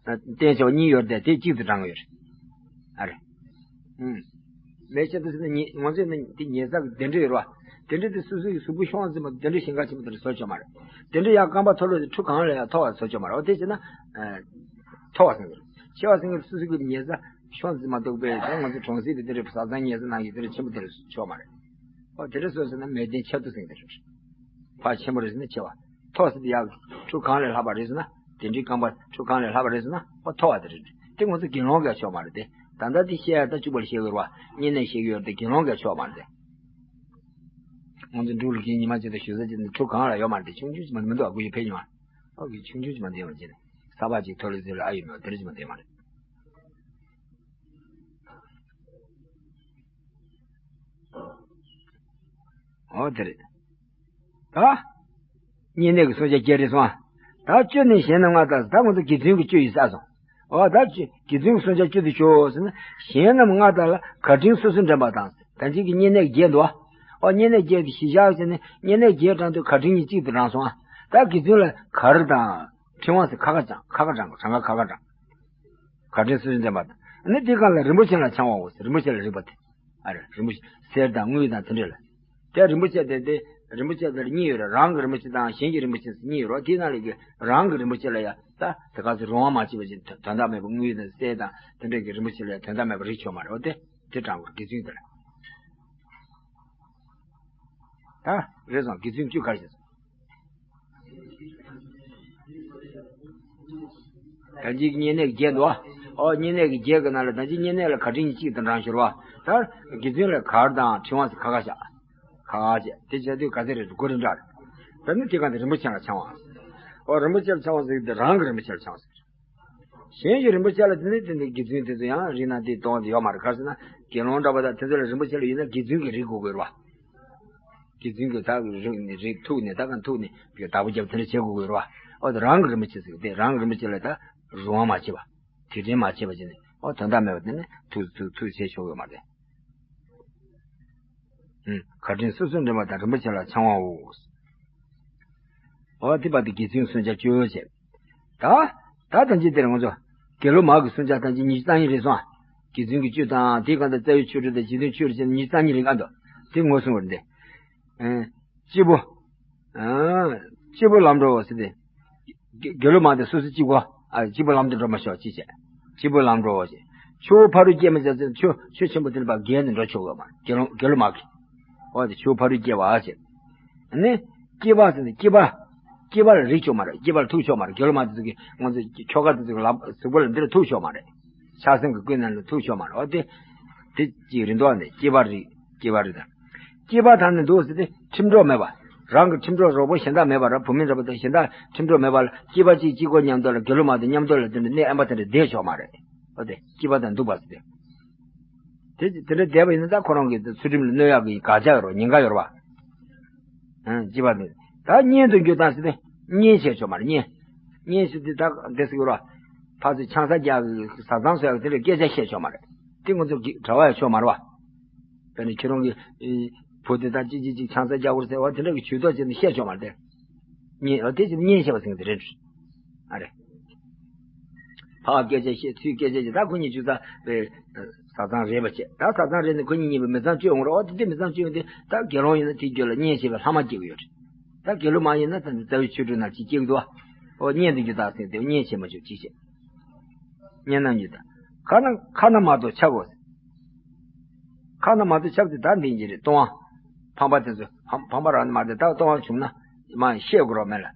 སྟན་ཆེ་བ་གཉིས་ཡོད་དེ་དེ་གཅིག་ཏུ་བགྲང་གི་ཡོད་རེད། ཨ་རེད། ཨུམ། མལ་ཆེ་དུ་ཟེར་ན་ཉེ་ང་ཚོས་ནི་དེ་ཉལ་ས་གི་གདན་ཁྲི་ཡོད་རེད་པ། གདན་ཁྲི་དེ་སོ་སོའི་གཟུགས་པོ་ཤོང་ཟིན་པ་གདན་ཁྲི་ཞིང་ཁ་ཆེན་པོ་དེ་འདྲ་བཟོ་ཆོག་མ་རེད། གདན་ཁྲི་ཡར་རྐང་པ་མཐོ་ལོས་ཁྲུ་གང་ལ་ཡང་མཐོ་བ་བཟོ་ཆོག་མ་རེད། འོ་དེ་བྱས་ན། མཐོ་བ་ཟེར་གི་རེད། ཆེ་བ་ཟེར་གི་རེད། སོ་སོ་གི་ཉལ་ས་ཤོང་ཟིན་མ་གཏོགས་པའི་ད་ང་ཚོ་གྲོང་གསེབ་དེ་འདྲ་བཟའ་ཚང་ཉལ་ས་ནང་གི་དེ་འདྲ་ཆེན་པོ་དེ་འདྲ་ཆོག་མ་རེད། འོ་དེ་འདྲ་བཟོས་ཟིན་ན་མལ་སྟན་ཆེ་དུ་ཟེར་གི་རེད། ཕར་ཆེན་པོ་རེད་ཟེར་ན་ཆེ་བ། མཐོ་ཟེར་དུས་ཡར་ཁྲུ་གང་ལས་ལྷག་པ་རེད་ཟེར་ན། དེ་འདྲའི་རྐང་པ་ཁྲུ་གང་ལས་ལྷག་པ་རེད་ཟེར་ན་ཨོ་མཐོ་བ་དེ་རེད། དེ་ང་ཚོ་དགེ་སློང་གིས་ཆོག་མ་རེད་དེ། ད་ལྟ་དེ་བཤད་ཡ་ད་བཅུ་པར་བཤད་དགོས་རེད་པ། བསྙེན་གནས་བཤད་ཀྱི་ཡོད་རེད་དེ་དགེ་སློང་གིས་ཆོག་མ་རེད་དེ། ང་ཚོ་འབྲུག་ལ་གིན་ཉི་མ་གཅིག་དང་ཞུ་ས་གཅིག་དང་ཁྲུ་གང་ལ་ཡོད་མ་རེད་དེ། ཆུང་ཆུང་ཅིག་མ་མི་འདུག་ཨ། དགུ་བཅུ་ཕེབས་མྱོང་ཨ། ཨོ་གི་ཆུང་ཆུང་ཅིག་མ་འདུག་ཡོད་མ་རེད་དེ། ས་ཕག་ཅིག་མཐོ་ལོས་ཟེར་ལ་ཨ་ཡོད་མེད་དེ་འདྲ་ཅིག་མ་འདུག་ཡོད་མ་རེད། ཨོ་དེ་རེད། ད། བསྙེན་གནས་ཀྱི་བསྲུང་བྱ་བརྒྱད་རེད་སོང་ཨ། ད་བཅུ་ནི་གཞན་རྣམས་སྔར་ལྟར། ད་ང་ཚོ་དགེ་བཙུན་གྱི་བཅུ་ཡིན་ས་སོང་། ཨོ་ད་བཅུ་དགེ་བཙུན་གྱི་བསྲུང་བྱ་བཅུ་དེ་ཆོག་ཟེར་ན། གཞན་རྣམས་སྔར་ལྟར་ལ་གར་ཕྲེང་སོ་སོར་འདྲེན་པ་དང་། ད་ཅིག་གི་བསྙེན་གནས་བརྒྱད་འདུག་ཨ། ཨོ་བསྙེན་གནས་བརྒྱད་དེ་བཞི་བཞག་ཟེར་ནས་བསྙེན་གནས་བརྒྱད་བགྲང་དུས་གར་ཕྲེང་གཉིས་གཅིག་ཏུ་བགྲང་སོང་ཨ། ད་དགེ་བཙུན་ལ་གར་དང་། ཕྲེང་བ་ཟེར་ཁ་ཁ་བགྲང་ཁ་ཁ་བགྲང་ག་ཁ་བགྲང་། གར་ཕྲེང་སོ་སོར་འདྲེན་པ་དང་། ཨ་ནི་དེའི་སྒང་ལ་རིན་པོ་ཆེ་ལ་འཆང་བའོ་ཟེར། རིན་པོ་ཆེ་ལ་རིགས་པ་དེ། ཨ་རེ་རིན་པོ་ཆེ་གསེར་དང་དངུལ་དང་དེ་འདྲ་ལ། དེ་རིན་པོ་ཆེ་དེ་དེ་རིན་པོ་ཆེ་དེར་གཉིས་ཡོད་རེད། རང་གི་རིན་པོ་ཆེ་དང་གཞན་གྱི་རིན་པོ་ཆེ་ཟེར་གཉིས་ཡོད་རེད། དེའི་ནང་ལས་ཀྱི་རང་གི་རིན་པོ་ཆེ་ལ་ཡ་ད་དེ་ག་ཚོད་རུང་བ་མ་བྱས་པ་ཅིག་དོན་དག་མེད་པ། དངུལ་དང་གསེར་དང་དེ་འདྲ་གི་རིན་པོ་ཆེ་ལ་ཡ་དོན་དག་མེད་པ་རིགས་ཆོག་མ་རེད། འོ་དེ་དེ་དྲང་དགོས་དགེ་བཙུན་དེ་ལ། ད་རེད་སོང་། དགེ་བཙུན་བཅུ་ག་རེ་བྱས་སོང་། ད་ཅིག་བསྙེན་གནས་ཀྱི་བརྒྱད་འདུག་ཨ། ཨོ་བསྙེན་གནས་ཀྱི་བརྒྱད་ཀྱི་ནང་ལ་ད་ཅིག་བསྙེན་གནས་ལ་གར་ཕྲེང་གཉིས་གཅིག་ཏུ་བགྲང་ཞོར་བ། ད་དགེ་བཙུན་ལ་གར་དང་ཕྲེང་བ་ཟེར་ཁ་ཁ་བཞག་ཁ་ཁ་བྱས་དེ་བྱས་དུས་ག་ཚོད་རེད། དགུ་རེ་འདྲ་རེད། ད་ནི་དེ་ག་དེ་རིན་པོ་ཆེ་ལ་འཆང་བ། ཨོ་རིན་པོ་ཆེ་ལ་འཆང་བ་ཟེར་གི་དེ་རང་གི་རིན་པོ་ཆེ་ལ་འཆང་བ་ཟེར། གཞན་གྱི་རིན་པོ་ཆེ་ལ་དེ་ནི་དེ་འདྲའི་དགེ་བཙུན་དེ་ཚོ་ཡང་རིགས་སྣ་དེ་གཏོང་དེ་ཡོད་མ་རེད། ག་རེ་ཟེར་ན་དགེ་སློང་འདྲ་པོ་དང་དེ་ཚོ་ལ་རིན་པོ་ཆེ་ལ་ཡིན་ན་དགེ་བཙུན་གྱི་རིགས་དགོས་དགོས་རེད་བ། དགེ་བཙུན་གྱི་ད་རིགས་ནི་རིགས་ཐུག་ནས་ད་གང་ཐུག་ནས་བདག་པོ་རྒྱབ་དེ་འདྲ་བྱེད་དགོས་དགོས་རེད་བ། ཨོ་དེ་རང་གི་རིན་པོ་ཆེ་ཟེར་གི་དེ་རང་གི་རིན་པོ་ཆེ་ལ་ད་རུང་བ་མ་བྱེད་པ། དེ་དྲན་མ་བྱེད་པ་བྱས་ནས་ཨོ་དོན་དག་མེད་པ་དེ་ནི་ཐུག་ཐུག་ཐུག་བྱེད་ཆོག་ཡོད་མ་རེད། ཨུམ། གར་ཕྲེང་སོ་སོར་འདྲེན་པ་དང་རིན་པོ་ཆེ་ལ་འཆང་བའོ། ཨོ་དེ་བར་དུ་དགེ་བཙུན་བསྲུང་བྱ་བཅུ་བྱས། ད། ད་ཐམས་ཅད་དེར་ང་ཚོ། དགེ་སློང་མ་གི་བསྲུང་བྱ་ཐམས་ཅད་ཉི་ཤུ་རྩ་གཉིས་རེད་སོང་། དགེ་བཙུན་གྱི་བཅུ་དང་དེའི་སྒང་དུ་རྩ་བའི་ཆོ་འཕྲུལ་དང་རྗེས་ཟློས་ཆོ་འཕྲུལ་བྱས་ན་ཉི་ཤུ་རྩ་གཉིས་རེད། ཨ་འདུག་དེ་ངོས་བཟུང་བར་འདི། ཨེ། སྐྱེས་བུ། ཨ། སྐྱེས་བུ་ལམ་འགྲོ་ཟེར་ཏེ། དགེ་དགེ་སློང་མ་དེ་སོ་སོ་གཅིག་གོ། ཨ་སྐྱེས་བུ་ལམ་དུ་འགྲོ་མ་ཤོག་ཅེས་བྱས། སྐྱེས་བུ་ལམ་འགྲོ་ཞེས། ཆུ་བོ་ཕ་རོལ་སྐྱེས་མ་བྱ་ཚུལ་ཆུ་ཆུ་ཆེན་པོ་དེ་ནས་ཕར་བརྒལ་ནས་འགྲོ་ཆོག་གི་ཡོད་མ་རེད། དགེ་སློང་དགེ་སློང་མ་གིས། འོ་དེ་ཆུ་བོ་ཕ་རོལ་སྐྱེ་བ་ཞེས། ནི། སྐྱེས་པ་ཟེར་ནས་སྐྱེས་པ། སྐྱེས་པ་ལ་རེག་ཆོག་མ་རེད། སྐྱེས་པ་ལ་ཐུག་ཆོག་མ་རེད། དགེ་སློང་མ་དེ་ཚོ་གིས་ང་ཚོ་ཁྱོ་ག་དེ་ཚོ་གི་ལག་གཟུགས་པོ་ལ་འདིར་ཐུག་ཆོག་མ་རེད། ཆགས་སེམས་ཀྱི་ཀུན་ནས་ལ་ཐུག་ཆོག་མ་རེད། འོ་དེ། དེ་གཅིག་རེད་འདུག་ནས་སྐྱེས་པ་རེད། སྐྱེས་པ་རེད་དང་། སྐྱེས་པ་དང་ནི་འདུག་ཟེར་ཏེ་ཁྲིམས་གྲོགས་མེད་པ། རང་གི་ཁྲིམས་གྲོགས་རོགས་པ་གཞན་དག་མེད་པ་ར། བུད་མེད་འདྲ་པོ་དང་གཞན་དག་ཁྲིམས་གྲོགས་མེད་པ་ལ། སྐྱིད་པ་གཅིག་གཅིག་པོ་མཉམ་དུ་ལ། དགེ་སློང་མ་དང་མཉམ་དུ་ལ་དེ་འདྲ་གནས་ཨེམ་པ་དེ་འདྲ་བསྡད་ཆོག་མ་རེད། འོ་དེ་སྐྱིད་པ་དང་སྡུག་པ་ཟེར་ཏེ། དེ་དེ་འདྲ་བསྡད་པ་ཡིན་ན་ད་ཁོ་རང་གི་ཚུལ་ཁྲིམས་ལ་གནོད་ཡག་གི་དགག་བྱ་ཡོད་རེད་བ། ཉེན་ཁ་ཡོད་རེད་བ། ཨང་། སྐྱིད་པ་དང་། ད་གཉེན་དུ་འགྱུར་དང་ཟེར་ཏེ། གཉེན་བྱས་ཆོག་མ་རེད། གཉེན། གཉེན་ཟེར་དེ་ད་འདི་ཟེར་གི་རེད་བ། ཕར་ཚུར་ཆང་ས་རྒྱག་གི་བཟའ་ཚང་བཟོ་ཡག་དེ་འདྲ་སྐད་ཆ་བཤད་ཆོག་མ་རེད། དེ་ང་ཚོ་གི་གྲྭ་བ་ཡང་ཆོག་མ་རེད་བ། དཔེར་ན་ཁྱེད་རང་གི་ཨེ་བུ་དེ་དང་གཅིག་གཅིག་གཅིག་ཆང་ས་རྒྱག་དགོས་ཟེར་བ་དེ་འདྲ་གི་ཇུས་གཏོགས་བྱས་ནས་བཤད་ཆོག་མ་རེད། གཉེན། འོ་དེ་ཅིག་གཉེན་བྱས་པ་ཟེར་གི་དེ་རེད། ཨ་རེད། ཕར་སྐད་ཆ་བཤད། ཚུར་སྐད་ཆ་བཤད། ད་ཁོ་གཉིས་ཅུང་ཙམ་པའི་བཟའ་ཚང་རེད་པ་བྱས། ད་བཟའ་ཚང་རེད་ནས་ཁོ་གཉིས་གཉིས་པོ་མི་ཚང་སྤྱོད་ཡོང་རོགས། འོ་དེ་དེ་མི་ཚང་སྤྱོད་ཡོང་དུས་ད་དགེ་སློང་ཡིན་ན་དེའི་རྒྱུད་ལ་གཉེན་བྱས་པའི་ལྷག་མ་སྐྱེ་གི་ཡོད་རེད། ད་དགེ་སློང་མ་ཡིན་ན་ད་རྩ་བའི་ཆོས་དྲུག་ནང་ཅིག་སྐྱེ་གི་འདུག་བ། འོ་གཉེན་དུ་འགྱུར་དང་ཟེར་དེ་གཉེན་བྱེད་མ་བཅུག་ཅིག་བྱས། གཉེན་དུ་འགྱུར་དང་། ཁ་ན་ཁ་ན་མ་གཏོགས་ཆག་གོ། ཁ་ན་མ་གཏོགས་ཆག་དེ་ད་འདི་འདི་རེད། ལྟུང་བ། ཕམ་པ་དེ་ཚོ་ཕམ་ཕམ་པ་རང་ནས་མ་རེད། ད་ལྟུང་བ་བྱུང་ན་མ་བཤད་དགོས་རོགས་མེད་ལ།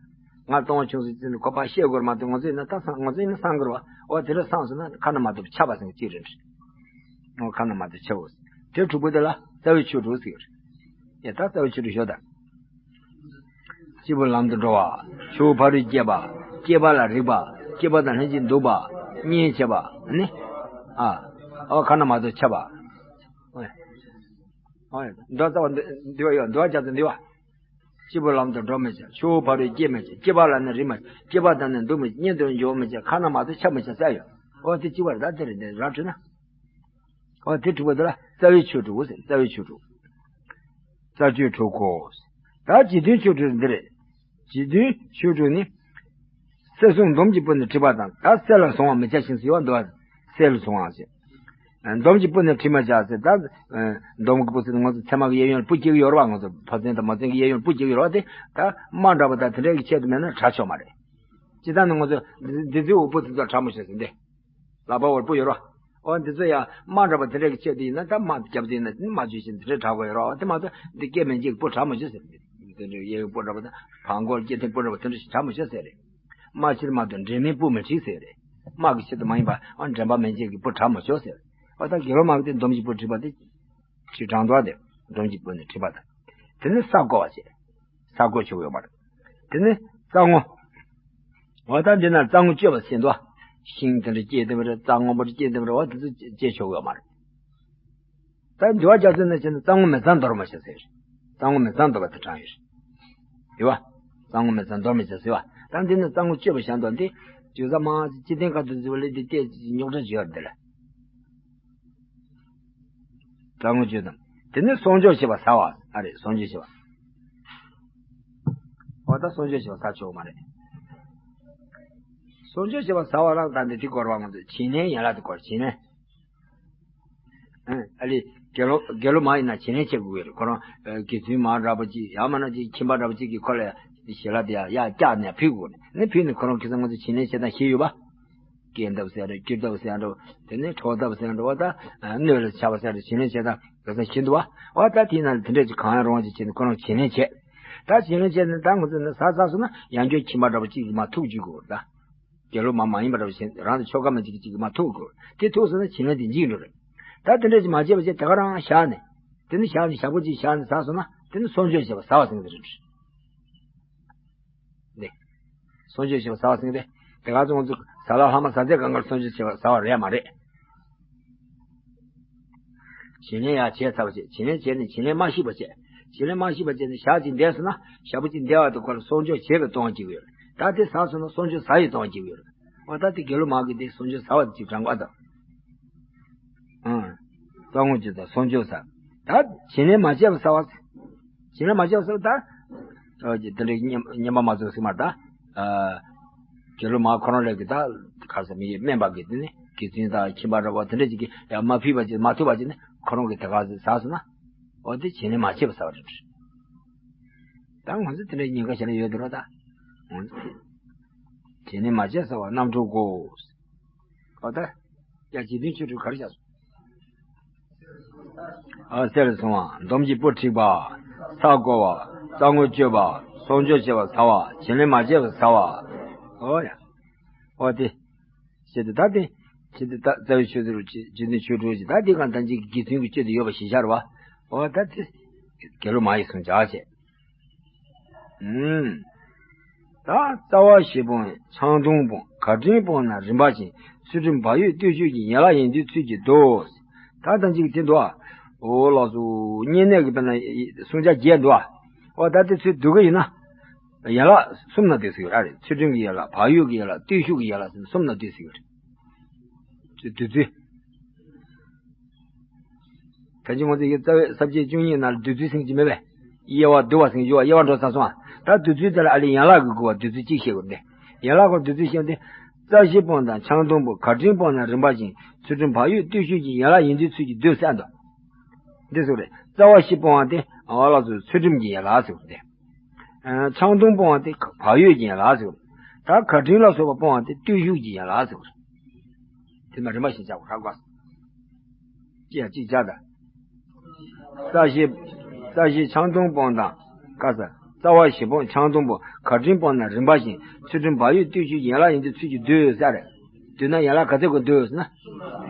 ང་ལྟུང་བ་བྱུང་ཟེར་ཙམ་ནས་ཁོ་ཕར་བཤད་དགོས་རོགས་མ་གཏོགས། ང་ཚོ་ཡིན་ན་ད་སང་། ང་ཚོ་ཡིན་ན་སང་དགོས་རོགས། འོ་དེ་འདྲ་སངས་སོང་ན་ཁ་ན་མ་གཏོགས་ཆག་པ་ཟེར་གཅིག་རེད། འོ་ཁ་ན་མ་གཏོགས་ཆག་གོ། དེ་དྲུག་པོ་དེ་ལ་རྩ་བའི་ཆོས་དྲུག་ཟེར་གི་རེད། ཡ་ད་རྩ་བའི་ཆོས་དྲུག་ཤོད་དང་། སྐྱེས་བུ་ལམ་དུ་འགྲོ་བ། ཆུ་བོ་ཕ་རོལ་སྐྱེས་པ། སྐྱེས་པ་ལ་རེག་པ། སྐྱེས་པ་དང་ལྷན་ཅིག་འདུག་པ། གཉེན་བྱེད་པ་ནི། ཨ། ཨོ་ཁ་ན་མ་གཏོགས་ཆག་པ། ཨོ་ཡ། ཨོ་ཡ། འདུག་བ་རྩ་བ་འདུག་བ་ཡོད། འདུག་བ་རྒྱ་མཚོ་འདུག་བ། སྐྱེས་བུ་ལམ་དུ་འགྲོ་མི་བྱ། ཆུ་བོ་ཕ་རོལ་སྐྱེ་མི་བྱ། སྐྱེས་པ་ལ་ནི་རེག་མི་བྱ། སྐྱེས་པ་དང་ནི་འདུག་མི་བྱ། གཉེན་དུ་འགྱུར་མི་བྱ། ཁ་ན་མ་གཏོགས་ཆག་མི་བྱ་ཟེར་ཡོད། ཨོ་དེ་གཅིག་པ་རེད། ད་དེ་རེད། དེ་ར་འཕྲོད་ན། ཨོ་དེ་དྲུག་པ་དེ་ལ་རྩ་བའི་ཆོས་དྲུག་ཟེར། རྩ་བའི་ཆོས་དྲུག། རྩ་ཆོས་དྲུག་གོ། ད་རྗེ་བཙུན་ཆོས་དྲུག་འདི་རེད། རྗེ་བཙུན་ཆོས་དྲུག་ནི། སེར་སྲུང་འདོམ་གྱི་སྤུ་ནས་འཁྲིད་པ་དང་། ད་གསེར་ལ་བཟུང་བ་མི་བྱ་ཞིང་ཟེར་བ་འདུག་བ། གསེར་ལ་བཟུང་བ་ཟེར། འདོམ་གྱི་སྤུ་ནས་འཁྲིད་མི་བྱ་ཟེར། ད་འདོམ་གྱི་སྤུ་ཟེར་ན་ང་ཚོ་ཚེར་མ་གི་གཡས་གཡོན་སྤུ་སྐྱེ་གི་ཡོད་རེད་བ། ང་ཚོ་ཕོ་མཚན་དང་མོ་མཚན་གྱི་གཡས་གཡོན་སྤུ་སྐྱེ་གི་ཡོད་རེད་བ། དེ་ད་རྨ་འདྲ་པོ་དང་དེ་འདྲའི་གི་ཆེད་དུ་མེད་ན་དྲག་ཆོག་མ་རེད། སྤྱིར་བཏང་ནི་ང་ཚོ་འདི་འདི་ཚོའི་འོག་སྤུ་དེ་ཚོ་དྲག་མི་ཆོག་ཟེར་འདི། ལག་པ་བར་སྤུ་ཡོད་རོ། འོ་འདི་ཚོ་ཡང་རྨ་འདྲ་པོ་དེ་འདྲ་གི་ཆེད་དུ་ཡིན་ན། ད་རྨ་རྒྱབ་དེ་ཡིན་ན་རྨ་བཅོས་ཤིང་དེ་འདྲ་དྲག་པོ་ཡོད་རོ། དེ་མ་གཏོགས་འདི་སྐེ་མན་ཆད་ཀྱི་སྤུ་དྲག་མ་བྱོས་ཟེར། དེ་འདྲ་གཡས་གཡོན་སྤུ་འདྲ་པོ་དང་། བར་མགོར་སྐེ་ཐེམ་སྤུ་འདྲ་པོ་དེ་འདྲ་ཞིག་དྲག་མ་བྱོས་ཟེར་རེད། རྨ་ཕྱིར་མ་གཏོགས་འབྲེལ་མའི་སྤུ་མི་འཁྲིད་ཟེར་རེད། རྨ་གི་ཆེད་དུ་མ་ཡིན་པ། ཨ། འདྲེན་པ་མན་ཆད་ཀྱི་སྤུ་དྲག་མ་བྱོས་ཟེར། འོ་ད་དགེ་སློང་མ་གི་དེ་འདོམ་གྱི་སྤུ་འཁྲིད་པ་དེ། འཁྲིད་དྲག་འདུག་བ། དེ་འདོམ་གྱི་སྤུ་ནས་འཁྲིད་པ་དང་། དེ་ནས་ས་བརྐོ་བ་བྱེད། ས་བརྐོ་ཆོག་ཡོད་མ་རེད། དེ་ནས་རྩྭ་སྔོ། འོ་ད་འདི་ན་རྩྭ་སྔོ་གཅོད་པ་ཟེར་འདུག་བ། ཤིང་དེ་འདྲ་སྐྱེས་བསྡད་པ་རེད། རྩྭ་སྔོན་པོ་སྐྱེས་བསྡད་པ་རེད། འོ་དེ་ཚོ་གཅོད་ཆོག་ཡོད་མ་རེད། ད་འདུལ་བ་རྒྱ་མཚོ་ནས་བྱས་ན་རྩྭ་སྔོ་མི་གཙང་འདོར་མི་བྱ་ཟེར། རྩྭ་སྔོ་མི་གཙང་འདོར་བ་དེ་དྲངས་ཡོད་རེད། ཡོད་བ། རྩྭ་སྔོ་མི་གཙང་འདོར་མི་བྱ་ཟེར་བ། ད་འདི་ནི་རྩྭ་སྔོ་གཅོད་པ་བྱ་འདོད་འདི། ཇོ་བཟའ་མ་སྤྱི་བསྟན་ཁ་ཐུག་ཟེར་བ་ལས་འདི་ལྟས་རྙོག་དྲ་བྱེད་ཡོད་རེད་འདི་ལ། རྩྭ་སྔོ་གཅོད་དང་། དེ་ནས་གསོག་འཇོག་བྱེད་པ་ཟ་བ། ཨ་རེད། གསོག་འཇོག་བྱེད་པ། འོ་ད་གསོག་འཇོག་བྱེད་པ་ཟ་ཆོག་མ་རེད། གསོག་འཇོག་བྱེད་པ་ཟ་བ་ལ་ད་འདི་དེ་གོ་ར་བ། ང་ཚོས་བྱིན་ལེན་ཡན་ལག་དེ་གོ་ར། བྱིན་ལེན། ཨ་ལེ། དགེ་སློང་དགེ་སློང་མ་ཡིན་ན་བྱིན་ལེན་བྱེད་དགོས་ཀྱི་རེད། ཁོ་རང་དགེ་ཚུལ་མ་འདྲ་པོ་ཅིག་ཡང་མིན་ན་ཅིག་ཁྱིམ་པ་འདྲ་པོ་ཅིག་གིས་ཁོ་ལ་ཞལ་ལག་དེ་ཡར་ཡར་བཀྱགས་ནས་ཕུལ་དགོས་ནས། ཕུལ་ནས་ཁོ་རང་གི་ས་ང་ཚོ་བྱིན་ལེན་བྱེད་སྟངས་ཤེས་ཡོད་པ། སྐྱེས་འདབ་ཟེར་རེད། སྐྱེས་འདབ་ཟེར་འགྲོ། དེ་ནས་འཕྲོག་འདབ་ཟེར་འགྲོ་བ། ད་སྣོད་ལ་ཆགས་པ་ཟེར་རེད། བྱིན་ལེན་བྱེད་སྟངས་ག་ས་ཤེས་འདུག་བ། འོ་ད་དེའི་ནང་ལ་དེ་འདྲས་ཅིག་གང་ཡང་རུང་བ་ཅིག་བྱས་ནས་ཁོ་རང་བྱིན་ལེན་བྱས། ད་བྱིན་ལེན་བྱས་ནས་ད་ང་ཚོ་ནི་ཟ་ཟ་སོང་ན་ཡང་བསྐྱར་ཁྱིམ་པ་འདྲ་པོ་ཅིག་གིས་མར་ཐུག་བཅུག་དགོས་རེད་ད། དགེ་སློང་མ་མ་ཡིན་པ་འདྲ་བོ་ཞིག་རང་དང་ཕྱོགས་ཁ་མ་གཅིག་གཅིག་གིས་མར་ཐུག་དགོས། དེ་ཐུག་སོང་ན་བྱིན་ལེན་དེ་འཇིག་འགྲོ་རེད། ད་དེ་འདྲ་ཅིག་མ་བྱས་པ་བྱས་དེ་ག་རང་བཞག་ནས། དེ་ནི་བཞག་ནས་ཞག་པོ་གཅིག་བཞག་ནས་ཟ་སོང་ན་དེ་ནི་གསོག་འཇོག་བྱས་པ་ཟ་བ་ཟེར་གི་རེད། ནི། གསོག་འཇོག་བྱས་པ་ཟ་བ་ཟེར་གི་རེད། དེ་ག་ཚོ་ང་ཚོ་ཟ་ལ་ལྷག་མ་ཟ་ཚད་གང་གར་གསོག་འཇོག་བྱས་པ་ཟ་བ་རེད་མ་རེད། བྱིན་ལེན་ཡང་བྱས་ཚར་བ་བྱས། བྱིན་ལེན་བྱས་ནས་བྱིན་ལེན་མ་ཤེས་པ་བྱས། བྱིན་ལེན་མ་ཤེས་པ་བྱས་ནས་ཞག་གཅིག་འདས་སོང་ན་ཞག་པོ་གཅིག་འདས་པ་དང་ཁོ་ལ་གསོག་འཇོག་བྱས་པའི་ལྟུང་བ་སྐྱེ་གི་ཡོད་རེད། ད་དེ་ཟ་སོང་ན་གསོག་འཇོག་ཟ་ཡི་ལྟུང་བ་སྐྱེ་གི་ཡོད་རེད། འོ་ད་དེ་དགེ་སློང་མ་གིས་དེ་གསོག་འཇོག་ཟ་བ་དེ་ཅིག་དྲང་བ་དང་། ཨང་། རྩྭ་སྔོ་གཅོད་དང་གསོག་འཇོག་ཟ། ད་བྱིན་ལེན་མ་བྱས་པ་ཟ་བ། བྱིན་ལེན་མ་བྱས་པ་ཟ་བ་ད། ཨོ་ཅི་དེ་འདྲའི་བསྙེན་བསྙེན་པ་མ་ཚུགས་ཟེར་མ་རེད་ད། ཨ། དགེ་སློང་མ་ཁོ་རང་ལས་ཀྱི་ད་ག་ས་མི་ཡི་སྨན་པ་གིས་དེ་ནི་དགེ་ཚུལ་དང་ཁྱིམ་པ་འདྲ་བོ་དེ་འདྲ་ཅིག་གིས་ཡང་མ་ཕུལ་བ་ཅིག་མ་ཐུབ་པ་ཅིག་ནི་ཁོ་རང་གིས་དེ་ག་ཟ་སོང་ན། འོ་དེ་བྱིན་ལེན་མ་བྱས་པ་ཟ་བ་རེད། ད་ང་ཚོ་དེ་འདྲའི་ཉེན་ཁ་ཞེ་ན་ཡོད་དེ་རོ་ད། ང་ཚོ་བྱིན་ལེན་མ་བྱས་ཟ་བ་རྣམ་གྲོལ་དགོས། འོ་ད། ཡ་རྗེ་བཙུན་ཆོས་དྲུག་ག་རེ་བྱས་སོང་། ཨ་གསེར་བཟུང་བ། འདོམ་གྱི་སྤུ་འཁྲིགས་པ། ས་བརྐོ་བ། རྩྭ་སྔོ་གཅོད་པ། གསོག་འཇོག་བྱས་པ་ཟ་བ། བྱིན་ལེན་མ་བྱས་པ་ཟ་བ། ཨོ་ཡ། ཨོ་དེ། ཞེས་ཏེ་ད་དེ། ཞེས་ཏེ་ད་རྩ་བའི་ཆོས་དེ་རུ་ཅི་ཅི་ནི་ཆོས་དྲུག་ཅི་ད་དེ་གང་ལྟར་ཅིག་དགེ་ཚུལ་གྱི་སྤྱོད་དེ་ཡོད་པ་ཞིག་ཤར་བ། ཨོ་ད་དེ། དགེ་སློང་མ་ཡིས་གསུངས་བྱ་བྱས། ཨུམ། ད་རྩ་བ་བཞི་སྤོང་ཆང་འཐུང་སྤོང་ཁ་འབྲིང་སྤོང་རྣམས་རིམ་པ་བཞིན་ཚུལ་ཁྲིམས་བག་ཡོད་བརྟུལ་ཞུགས་ཀྱི་ཡན་ལག་ཡིན་དུས་ཚུལ་གྱིས་འདུ། ད་ལྟ་ཅིག་དེ་འདུག་ཨ། འོ་ལགས་སོ། བསྙེན་གནས་ཀྱི་དཔེར་ན་བསྲུང་བྱ་བརྒྱད་འདུག་ཨ། འོ་ད་དེ་ཚུལ་བསྡུ་གི་ཡིན་ན། ཡན་ལག་གསུམ་ན་འདུས་ཟེར་གྱི་ཡོད་རེད། ཚུལ་ཁྲིམས་ཀྱི་ཡན་ལག་བག་ཡོད་ཀྱི་ཡན་ལག་བརྟུལ་ཞུགས་ཀྱི་ཡན་ལག་ཟེར་གསུམ་ན་འདུས་ཟེར་གྱི་ཡོད་རེད། ཚུལ་བསྡུ་ཚུལ། ད་ཅི་ང་ཚོ་ཡི་རྩ་བའི་ས་བཅད་བཅུ་གཉིས་ནང་ལ་བསྡུ་ཚུལ་ཟེར་གྱི་མེད་པས། དབྱེ་བ་བསྡུ་བ་ཟེར་གྱི་ཡོད་པ། དབྱེ་བ་འགྲོ་ཚར་སོང་ཨ། ད་བསྡུ་ཚུལ་དེ་ལ་ཨ་ལས་ཡན་ལག་གི་དགུ་པ་བསྡུ་ཚུལ་གཅིག་བཤད་དགོས་ཏེ། ཡན་ལག་གི་བསྡུ་ཚུལ་བཤད་དེ། རྩ་བཞི་སྤོང་དང་ཆང་འཐུང་སྤོང་ཁ་འབྲིང་སྤོང་རྣམས་རིམ་པ་བཞིན་ཚུལ་ཁྲིམས་བག་ཡོད་བརྟུལ་ཞུགས་ཀྱི་ཡན་ལག་ཡིན་དུས་ཚུལ་གྱིས་འདུ་ཟེར་འདུག། འདི་ཟེར་རེད། རྩ་བ་བཞི་སྤོང་བ་དེ་ཨ་ལགས་སོ་ཚུལ་ཁྲིམས་ཀྱི་ཡན་ལག་ཟེར་རེད། ཨ། ཆང་འཐུང་སྤོང་བ་དེ་བག་ཡོད་ཀྱི་ཡན་ལག་ཟེར། ད་ཁ་འབྲིང་ལ་སོགས་པ་སྤོང་བ་དེ་བརྟུལ་ཞུགས་ཀྱི་ཡན་ལག་ཟེར། དེ་མ་རིམ་པ་བཞིན་བྱ་དགོས་ར་གོ། ཅི་ཡང་གཅིག་བྱ་ད། རྩ་བཞི། རྩ་བཞི་ཆང་འཐུང་སྤོང་དང་། ཀ་ས། རྩ་བ་བཞི་སྤོང་ཆང་འཐུང་སྤོང་ཁ་འབྲིང་སྤོང་རྣམས་རིམ་པ་བཞིན་ཚུལ་ཁྲིམས་བག་ཡོད་བརྟུལ་ཞུགས་ཀྱི་ཡན་ལག་ཡིན་དུས་ཚུལ་གྱིས་འདུ་ཟེར། བསྡུ་ན་ཡན་ལག་ག་ཚོད་ཀྱིས་འདུ་ཟེར་ན།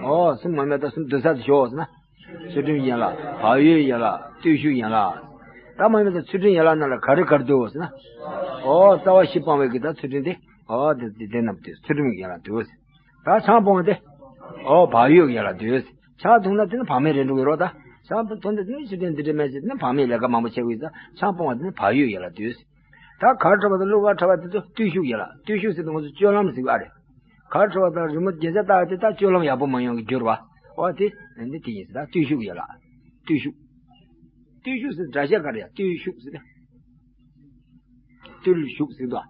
ཨོ་གསུམ་མ་མེད་ད་གསུམ་བསྡུ་ས་དེ་ཞོག་ཟེར་ན། ཚུལ་ཁྲིམས་ཡན་ལག་བག་ཡོད་ཡན་ལག་བརྟུལ་ཞུགས་ཡན་ལག་ད་མ་ཡིན་པ་ཚུལ་ཁྲིམས་ཡན་ལག་ནང་ལ་ག་རེ་ག་རེ་འདུ་ཟེར་ན། ཨོ་རྩ་བ་བཞི་སྤང་བའི་གི་ད་ཚུལ་ཁྲིམས་དེ། ཨོ་དེ་དེ་དེ་རྣམས་དེ་ཚུལ་ཁྲིམས་ཀྱི་ཡན་ལག་འདུ་ཟེར། ད་ཆང་སྤོང་བ་དེ། ཨོ་བག་ཡོད་ཀྱི་ཡན་ལག་འདུ་ཟེར། ཆང་འཐུང་ན་དེ་ནི་བག་མེད་རེད་འགྲོ་གི་རོ་ད། ཆང་འཐུང་དེ་ནི་ཚུལ་ཁྲིམས་འདི་འདྲ་མེད་ཟེར་ནི་བག་མེད་ལས་ཀ་མང་པོ་བྱེད་དགོས་ཟེར། ཆང་སྤོང་བ་དེ་ནི་བག་ཡོད་ཡན་ལག་འདུ་ཟེར། ད་གར་འཁྲབ་པ་དང་གླུ་གར་འཁྲབ་པ་དེ་ཚོ་བརྟུལ་ཞུགས་ཡན་ལག་བརྟུལ་ཞུགས་ཟེར་དུས་ང་ཚོ་སྤྱོད་ལམ་ཟེར་གི་ཨ་རེད། གར་འཁྲབ་པ་དང་རི་མོ་རྒྱན་ཆ་བཏགས་དེ་ད་སྤྱོད་ལམ་ཡག་པོ་མ་ཡོང་གི་འགྱུར་བ། འོ་དེ་འདི་དེ་ཡིན་ཟེར་ད་བརྟུལ་ཞུགས་ཡན་ལག་བརྟུལ་ཞུགས། བརྟུལ་ཞུགས་ཟེར་སྒྲ་བཤད་ག་རེ་ཡ་བརྟུལ་ཞུགས་ཟེར་ན། བརྟུལ་ཞུགས་ཟེར་དོ།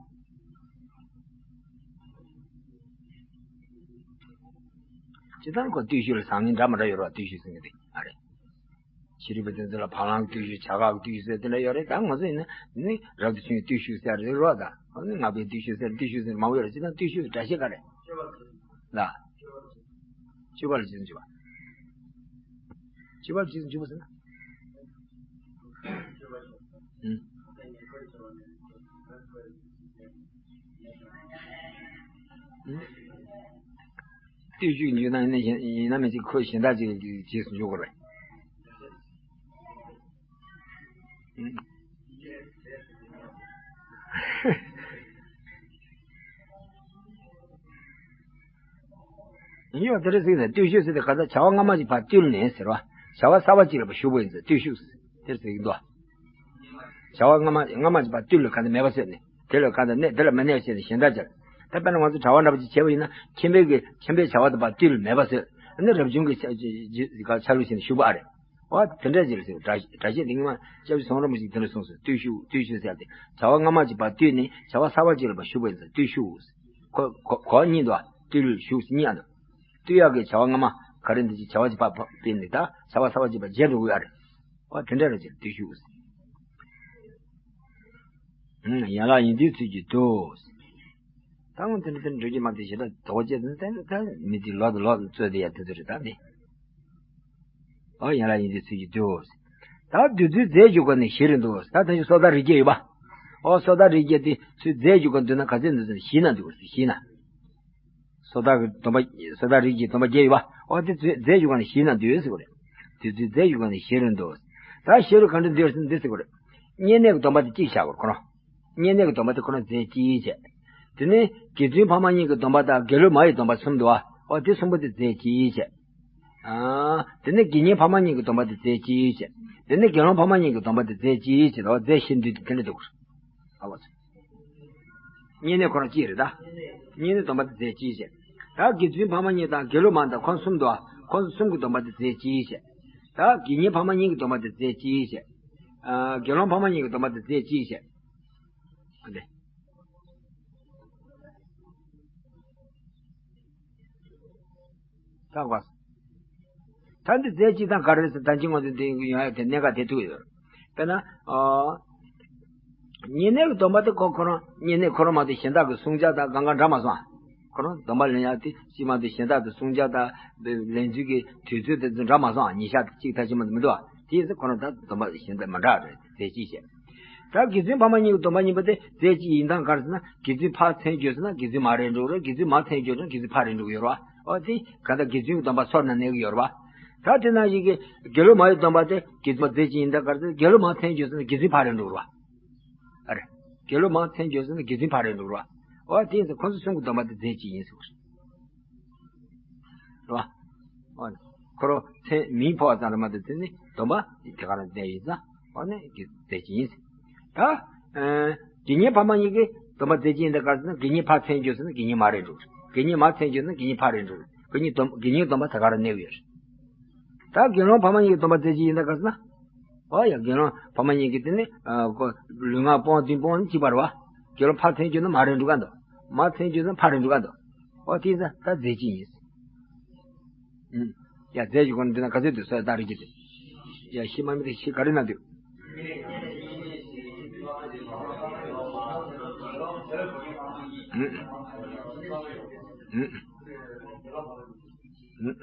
སྤྱིར་བཏང་ཁོ་བརྟུལ་ཞུགས་ལ་བཟང་ངན་འདྲ་མི་འདྲ་ཡོད་རེད་བ། བརྟུལ་ཞུགས་ཟེར་མཁན་དེ་ཨ་རེད། ཤེས་རིག་པ་དེ་ཚོ་ལ་བ་ལང་གི་བརྟུལ་ཞུགས་བྱ་གག་གི་བརྟུལ་ཞུགས་ཟེར་དེ་འདྲ་ཡོད་རེད། ད་ང་ཚོ་ཡིན་ན་ནི་རབ་ཏུ་བྱུང་བའི་བརྟུལ་ཞུགས་ཟེར་རེད་རོ། ད་ཨ་ནི་ལྔ་པའི་བརྟུལ་ཞུགས་ཟེར་བརྟུལ་ཞུགས་ཟེར་མང་པོ་ཡོད་རེད། སྤྱིར་བཏང་བརྟུལ་ཞུགས་ཀྱི་སྒྲ་བཤད་ག་རེ། ལ། སྤྱོད་པ་ལ་རྗེས་སུ་འཇུག་པ། སྤྱོད་པ་ལ་རྗེས་སུ་འཇུག་པ་ཟེར་ན། ཨུམ། ཨུམ། བརྟུལ་ཞུགས་འཇུག་ན་ཡིན་ན་ཡིན་ན་མི་ཚེ་ཁོ་གཞན་དག་ཅིག་རྗེས་སུ་འཇུག་དགོས་རེད། ཡོད་དེ་རེད་ཟེར་ནས་བརྟུལ་ཞུགས་ཟེར་ཏེ་ག་ས་བྱ་བ་སྔ་མ་གཅིག་ཕར་བཏུལ་ནས་ཟེར་བ། བྱ་བ་གསར་བ་གཅིག་ལ་ཕར་ཞུགས་པ་ཡིན་ཟེར་བརྟུལ་ཞུགས་ཟེར་དེར་ཟེར་གྱི་འདུག་བྱ་བ་སྔ་མ་སྔ་མ་གཅིག་ཕར་བཏུལ་ལ་ག་འདི་མེད་པ་བཟོས་ནས་དེ་ལ་ག་འདི་གནས་དེ་ལ་མི་གནས་བྱས་ནས་གཞན་དག་ཅིག་ད་དཔེར་ན་ང་ཚོ་གྲྭ་པ་འདྲ་པོ་ཅིག་བྱས་པ་ཡིན་ན་ཁྱིམ་པའི་གི་ཁྱིམ་པའི་བྱ་བ་དང་ཕར་བཏུལ་ལ་མེད་པ་བཟོས་ནས་རབ་བྱུང་གི་ཆ་ཆ་ལུགས་བྱས་ནས་ཞུགས་པ་ཨ་རེད། ཨོ་དེ་འདྲ་ཅིག་ལ་ཟེར་སྒྲ་སྒྲ་བཤད་འདི་ཉི་མ་སྐྱབས་རྗེ་ཟམ་གདོང་རིན་པོ་ཆེས་དེ་འདྲ་གསུངས་སོ། བརྟུལ་ཞུགས་བརྟུལ་ཞུགས་ཟེར་ཏེ་བྱ་བ་སྔ་མ་གཅིག་ཕར་བཏུལ་ནས་བྱ་བ་གསར་པ་གཅིག་ལ་ཕར་ཞུགས་པ་ཡིན་ཙང་བརྟུལ་ཞུགས། གོ་གོ་གོ་གཉིས་འདུག་བ། བརྟུལ་ཞུགས་གཉིས་ཡང་འདུག་བརྟུལ་ཡག་གི་བྱ་བ་སྔ་མ་ག་རེ་འདི་ཅིག་བྱ་བ་གཅིག་ཕར་ཕར་སྤེལ་ནས་ད་བྱ་བ་གསར་པ་གཅིག་ཕར་བརྒྱབ་འགྲོ་གི་ཡོད་རེད། ཨོ་དེ་འདྲ་རེད་ཅེས་བརྟུལ་ཞུགས། ཡན་ལག་ཡིན་དུས་ཚུལ་གྱིས་འདུ། ད་ངོ་དེ་འདྲ་དེ་འདྲ་འགྲོ་རྒྱུ་མ་གཏོགས་ཞེ་དྲག་དོགས་པ་བཅད་དེ་ད་ད་མི་དེ་ལོག་ཏུ་ལོག་ཏུ་རྩོད་དེ་ཡ་དེ་ཚོ་རེད་ད་འདི། ཨོ་ཡན་ལག་ཡིན་དུས་ཚུལ་གྱིས་འདུ། ད་བདུད་རྩི་རྫས་འཇུག་པ་ནི་བཞི་རུ་འདུ། ད་ད་ཅི་སོ་ཐར་རིགས་བརྒྱད་ཡོད་པ། ཨོ་སོ་ཐར་རིགས་བརྒྱད་དེ་ཚུལ་རྫས་འཇུག་པ་འདུ་ན་ག་ཚོད་འདུ་ཟེར་ན་བཞི་ན་འདུ་བཞི་ན། སོ་ཐར་གྱི་སྡོམ་པ་སོ་ཐར་རིགས་ཀྱི་སྡོམ་པ་བརྒྱད་ཡོད་པ། ཨོ་དེ་ཚུལ་རྫས་འཇུག་པ་ནི་བཞི་ན་འདུ་ཟེར་བ་རེད། བདུད་རྩི་རྫས་འཇུག་པ་ནི་བཞི་རུ་འདུ། ད་བཞི་རུ་ག་འདྲ་འདུ་ཟེར་ན་འདི་ཟེར་བ་རེད། བསྙེན་གནས་ཀྱི་སྡོམ་པ་དེ་གཅིག་བཞག་དགོས་ཁོ་རང་། བསྙེན་གནས་ཀྱི་སྡོམ་པ་དེ་ཁོ་ན་རྫས་གཅིག་བྱས། དེ་ནས་དགེ་ཚུལ་ཕ་མ་གཉིས་ཀྱི་སྡོམ་པ་དང་དགེ་སློང་མ་ཡི་སྡོམ་པ་གསུམ་འདུག་ཨ། ཨོ་དེ་གསུམ་པོ་དེ་རྫས་གཅིག་བྱས། ཨ། དེ་ནས་དགེ་བསྙེན་ཕ་མ་གཉིས་ཀྱི་སྡོམ་པ་དེ་རྫས་གཅིག་བྱས། དེ་ནས་དགེ་སློང་ཕ་མ་གཉིས་ཀྱི་སྡོམ་པ་དེ་རྫས་གཅིག་བྱས། ཨོ་རྫས་བཞི་འདུས་དེ་དེ་འདྲ་འདུག་ཨ་ལགས་སོ། བསྙེན་གནས་ཁོ་རང་གཅིག་རེད་ད། བསྙེན་གནས་སྡོམ་པ་དེ་རྫས་གཅིག་བྱས། ད་དགེ་ཚུལ་ཕ་མ་གཉིས་དང་དགེ་སློང་མ་དང་ཁོང་གསུམ་འདུག་ཨ། ཁོང་གསུམ་གྱི་སྡོམ་པ་དེ་རྫས་གཅིག་བྱས། ད་དགེ་བསྙེན་ཕ་མ་གཉིས་ཀྱི་སྡོམ་པ་དེ་རྫས་གཅིག་བྱས། ཨ། དགེ་སློང་ཕ་མ་གཉིས་ཀྱི་སྡོམ་པ་དེ་རྫས་གཅིག་བྱས། འདི། ད་གོ། ད་འདི་རྫས་གཅིག་དང་ག་རེ་ཟེར་ད་ཅི་ང་ཚོ་འདི་ཡོང་ཡ་དེ་གནད་འགག་དེ་ཐུག་ཡོད། དཔེར་ན། ཨ། བསྙེན་གནས་ཀྱི་སྡོམ་པ་དེ་ཁོ་ཁོ་རང་བསྙེན་གནས་ཁོ་རང་མ་གཏོགས་གཞན་དག་གི་བསྲུང་བྱ་དང་གང་ག་འདྲ་མ་སོང་ཨ། ཁོ་རང་སྡོམ་པ་ལེན་ཡ་དེ་གཅིག་མ་གཏོགས་གཞན་དག་གི་བསྲུང་བྱ་དང་ལེན་ཚུལ་གྱི་དུས་ཚོད་དེ་ཚོ་འདྲ་མ་སོང་ཨ། ཉིན་ཞག་དེ་གཅིག་ལྟ་ཅི་མ་གཏོགས་མི་འདུག་ཨ། དེ་ཡིན་ཙང་ཁོ་རང་ད་སྡོམ་པ་གཞན་དང་མི་འདྲ་རེད། རྫས་གཅིག་བྱས། ད་དགེ་ཚུལ་ཕ་མ་གཉིས་ཀྱི་སྡོམ་པ་གཉིས་པོ་དེ་རྫས་གཅིག་ཡིན་སྟངས་ག་རེ་ཟེར་ན་དགེ་ཚུལ་ཕར་མཚན་བརྗོད་ཟེར་ན་དགེ་ཚུལ་མ་རེད་འགྲོ་རེད། དགེ་ཚུལ་མ་མཚན་བརྗོད་ན་དགེ་ཚུལ་ཕ་རེད་འགྲོ་གི་ཡོད་རེད་བ། ཨོ་དེ་ག་ད་དགེ་ཚུལ་གྱི་སྡོམ་པ་ཚོར་ན་གནས་ཀྱི་ཡོད་རེད་བ། ད་དེ་ནང་བཞིན་གྱི་དགེ་སློང་མ་ཡི་སྡོམ་པ་དེ་དགེ་ཚུལ་མ་རྫས་གཅིག་ཡིན་སྟངས་ག་རེ་ཟེར་དགེ་སློང་མ་མཚན་བརྗོད་ཟེར་ན་དགེ་ཚུལ་ཕ་རེད་འགྲོ་གི་རེད་བ། ཨ་རེད། དགེ་སློང་མ་མཚན་བརྗོད་ཟེར་ན་དགེ་འདུན་ཕར་རེད་འགྲོ་ར། འོ་དེ་ཡིན་ཙང་ཁོ་ཚོ་གསུམ་གྱི་སྡོམ་པ་དེ་རྫས་གཅིག་ཡིན་ཟེར་བ་རེད། རེད་བ། འོ་ཁོ་རང་མཚན་མིང་ཕོག་ཙམ་རེད་མ་གཏོགས་དེ་ནི་སྡོམ་པ་དེ་ག་རང་རྫས་ཡིན་ཙང་འོ་ནི་རྫས་གཅིག་ཡིན་ཟེར། ད་ཨ་དགེ་བསྙེན་ཕ་མ་གཉིས་ཀྱི་སྡོམ་པ་རྫས་གཅིག་ཡིན་ད་ག་ཟེར་ན་དགེ་བསྙེན་ཕ་མཚན་བརྗོད་ཟེར་ན་དགེ་བསྙེན་མ་རེད་འགྲོ། དགེ་བསྙེན་མ་མཚན་བརྗོད་ཟེར་ན་དགེ་བསྙེན་ཕ་རེད་འགྲོ། དགེ་བསྙེན་སྡོམ་དགེ་བསྙེན་སྡོམ་པ་ད་ག་རང་གནས་ཡོད་རེད། ད་དགེ་སློང་ཕ་མ་གཉིས་ཀྱི་སྡོམ་པ་རྫས་གཅིག་ཡིན་ད་ག་ཟེར་ན། ཨོ་ཡ་དགེ་སློང་ཕ་མ་གཉིས་ཀྱི་དེ་ནི་ཨ་ཀོ་ལུས་ངག་སྤོང་འདུན་སྤོང་ནི་གཅིག་པ་རེད་བ། དགེ་སློང་ཕ་མཚན་བརྗོད་ན་མ་རེད་འགྲོ་ག་འདུག་མ་མཚན་བརྗོད་ན་ཕ་རེད་འགྲོ་ག་འདུག་ཨོ་དེ་ཙང་ད་རྫས་གཅིག་ཡིན། ཨུམ། ཡ་རྫས་ཀྱི་སྒོ་ནས་འདི་ན་ག་ཚོད་འདུག་སོ་ཡ་ད་རེ་གཅིག་དེ། ཡ་ཤི་མ་མི་དེ་ཤི་ག་རེ་ན་འདུག་ཨུམ། ཨུམ། ཨུམ།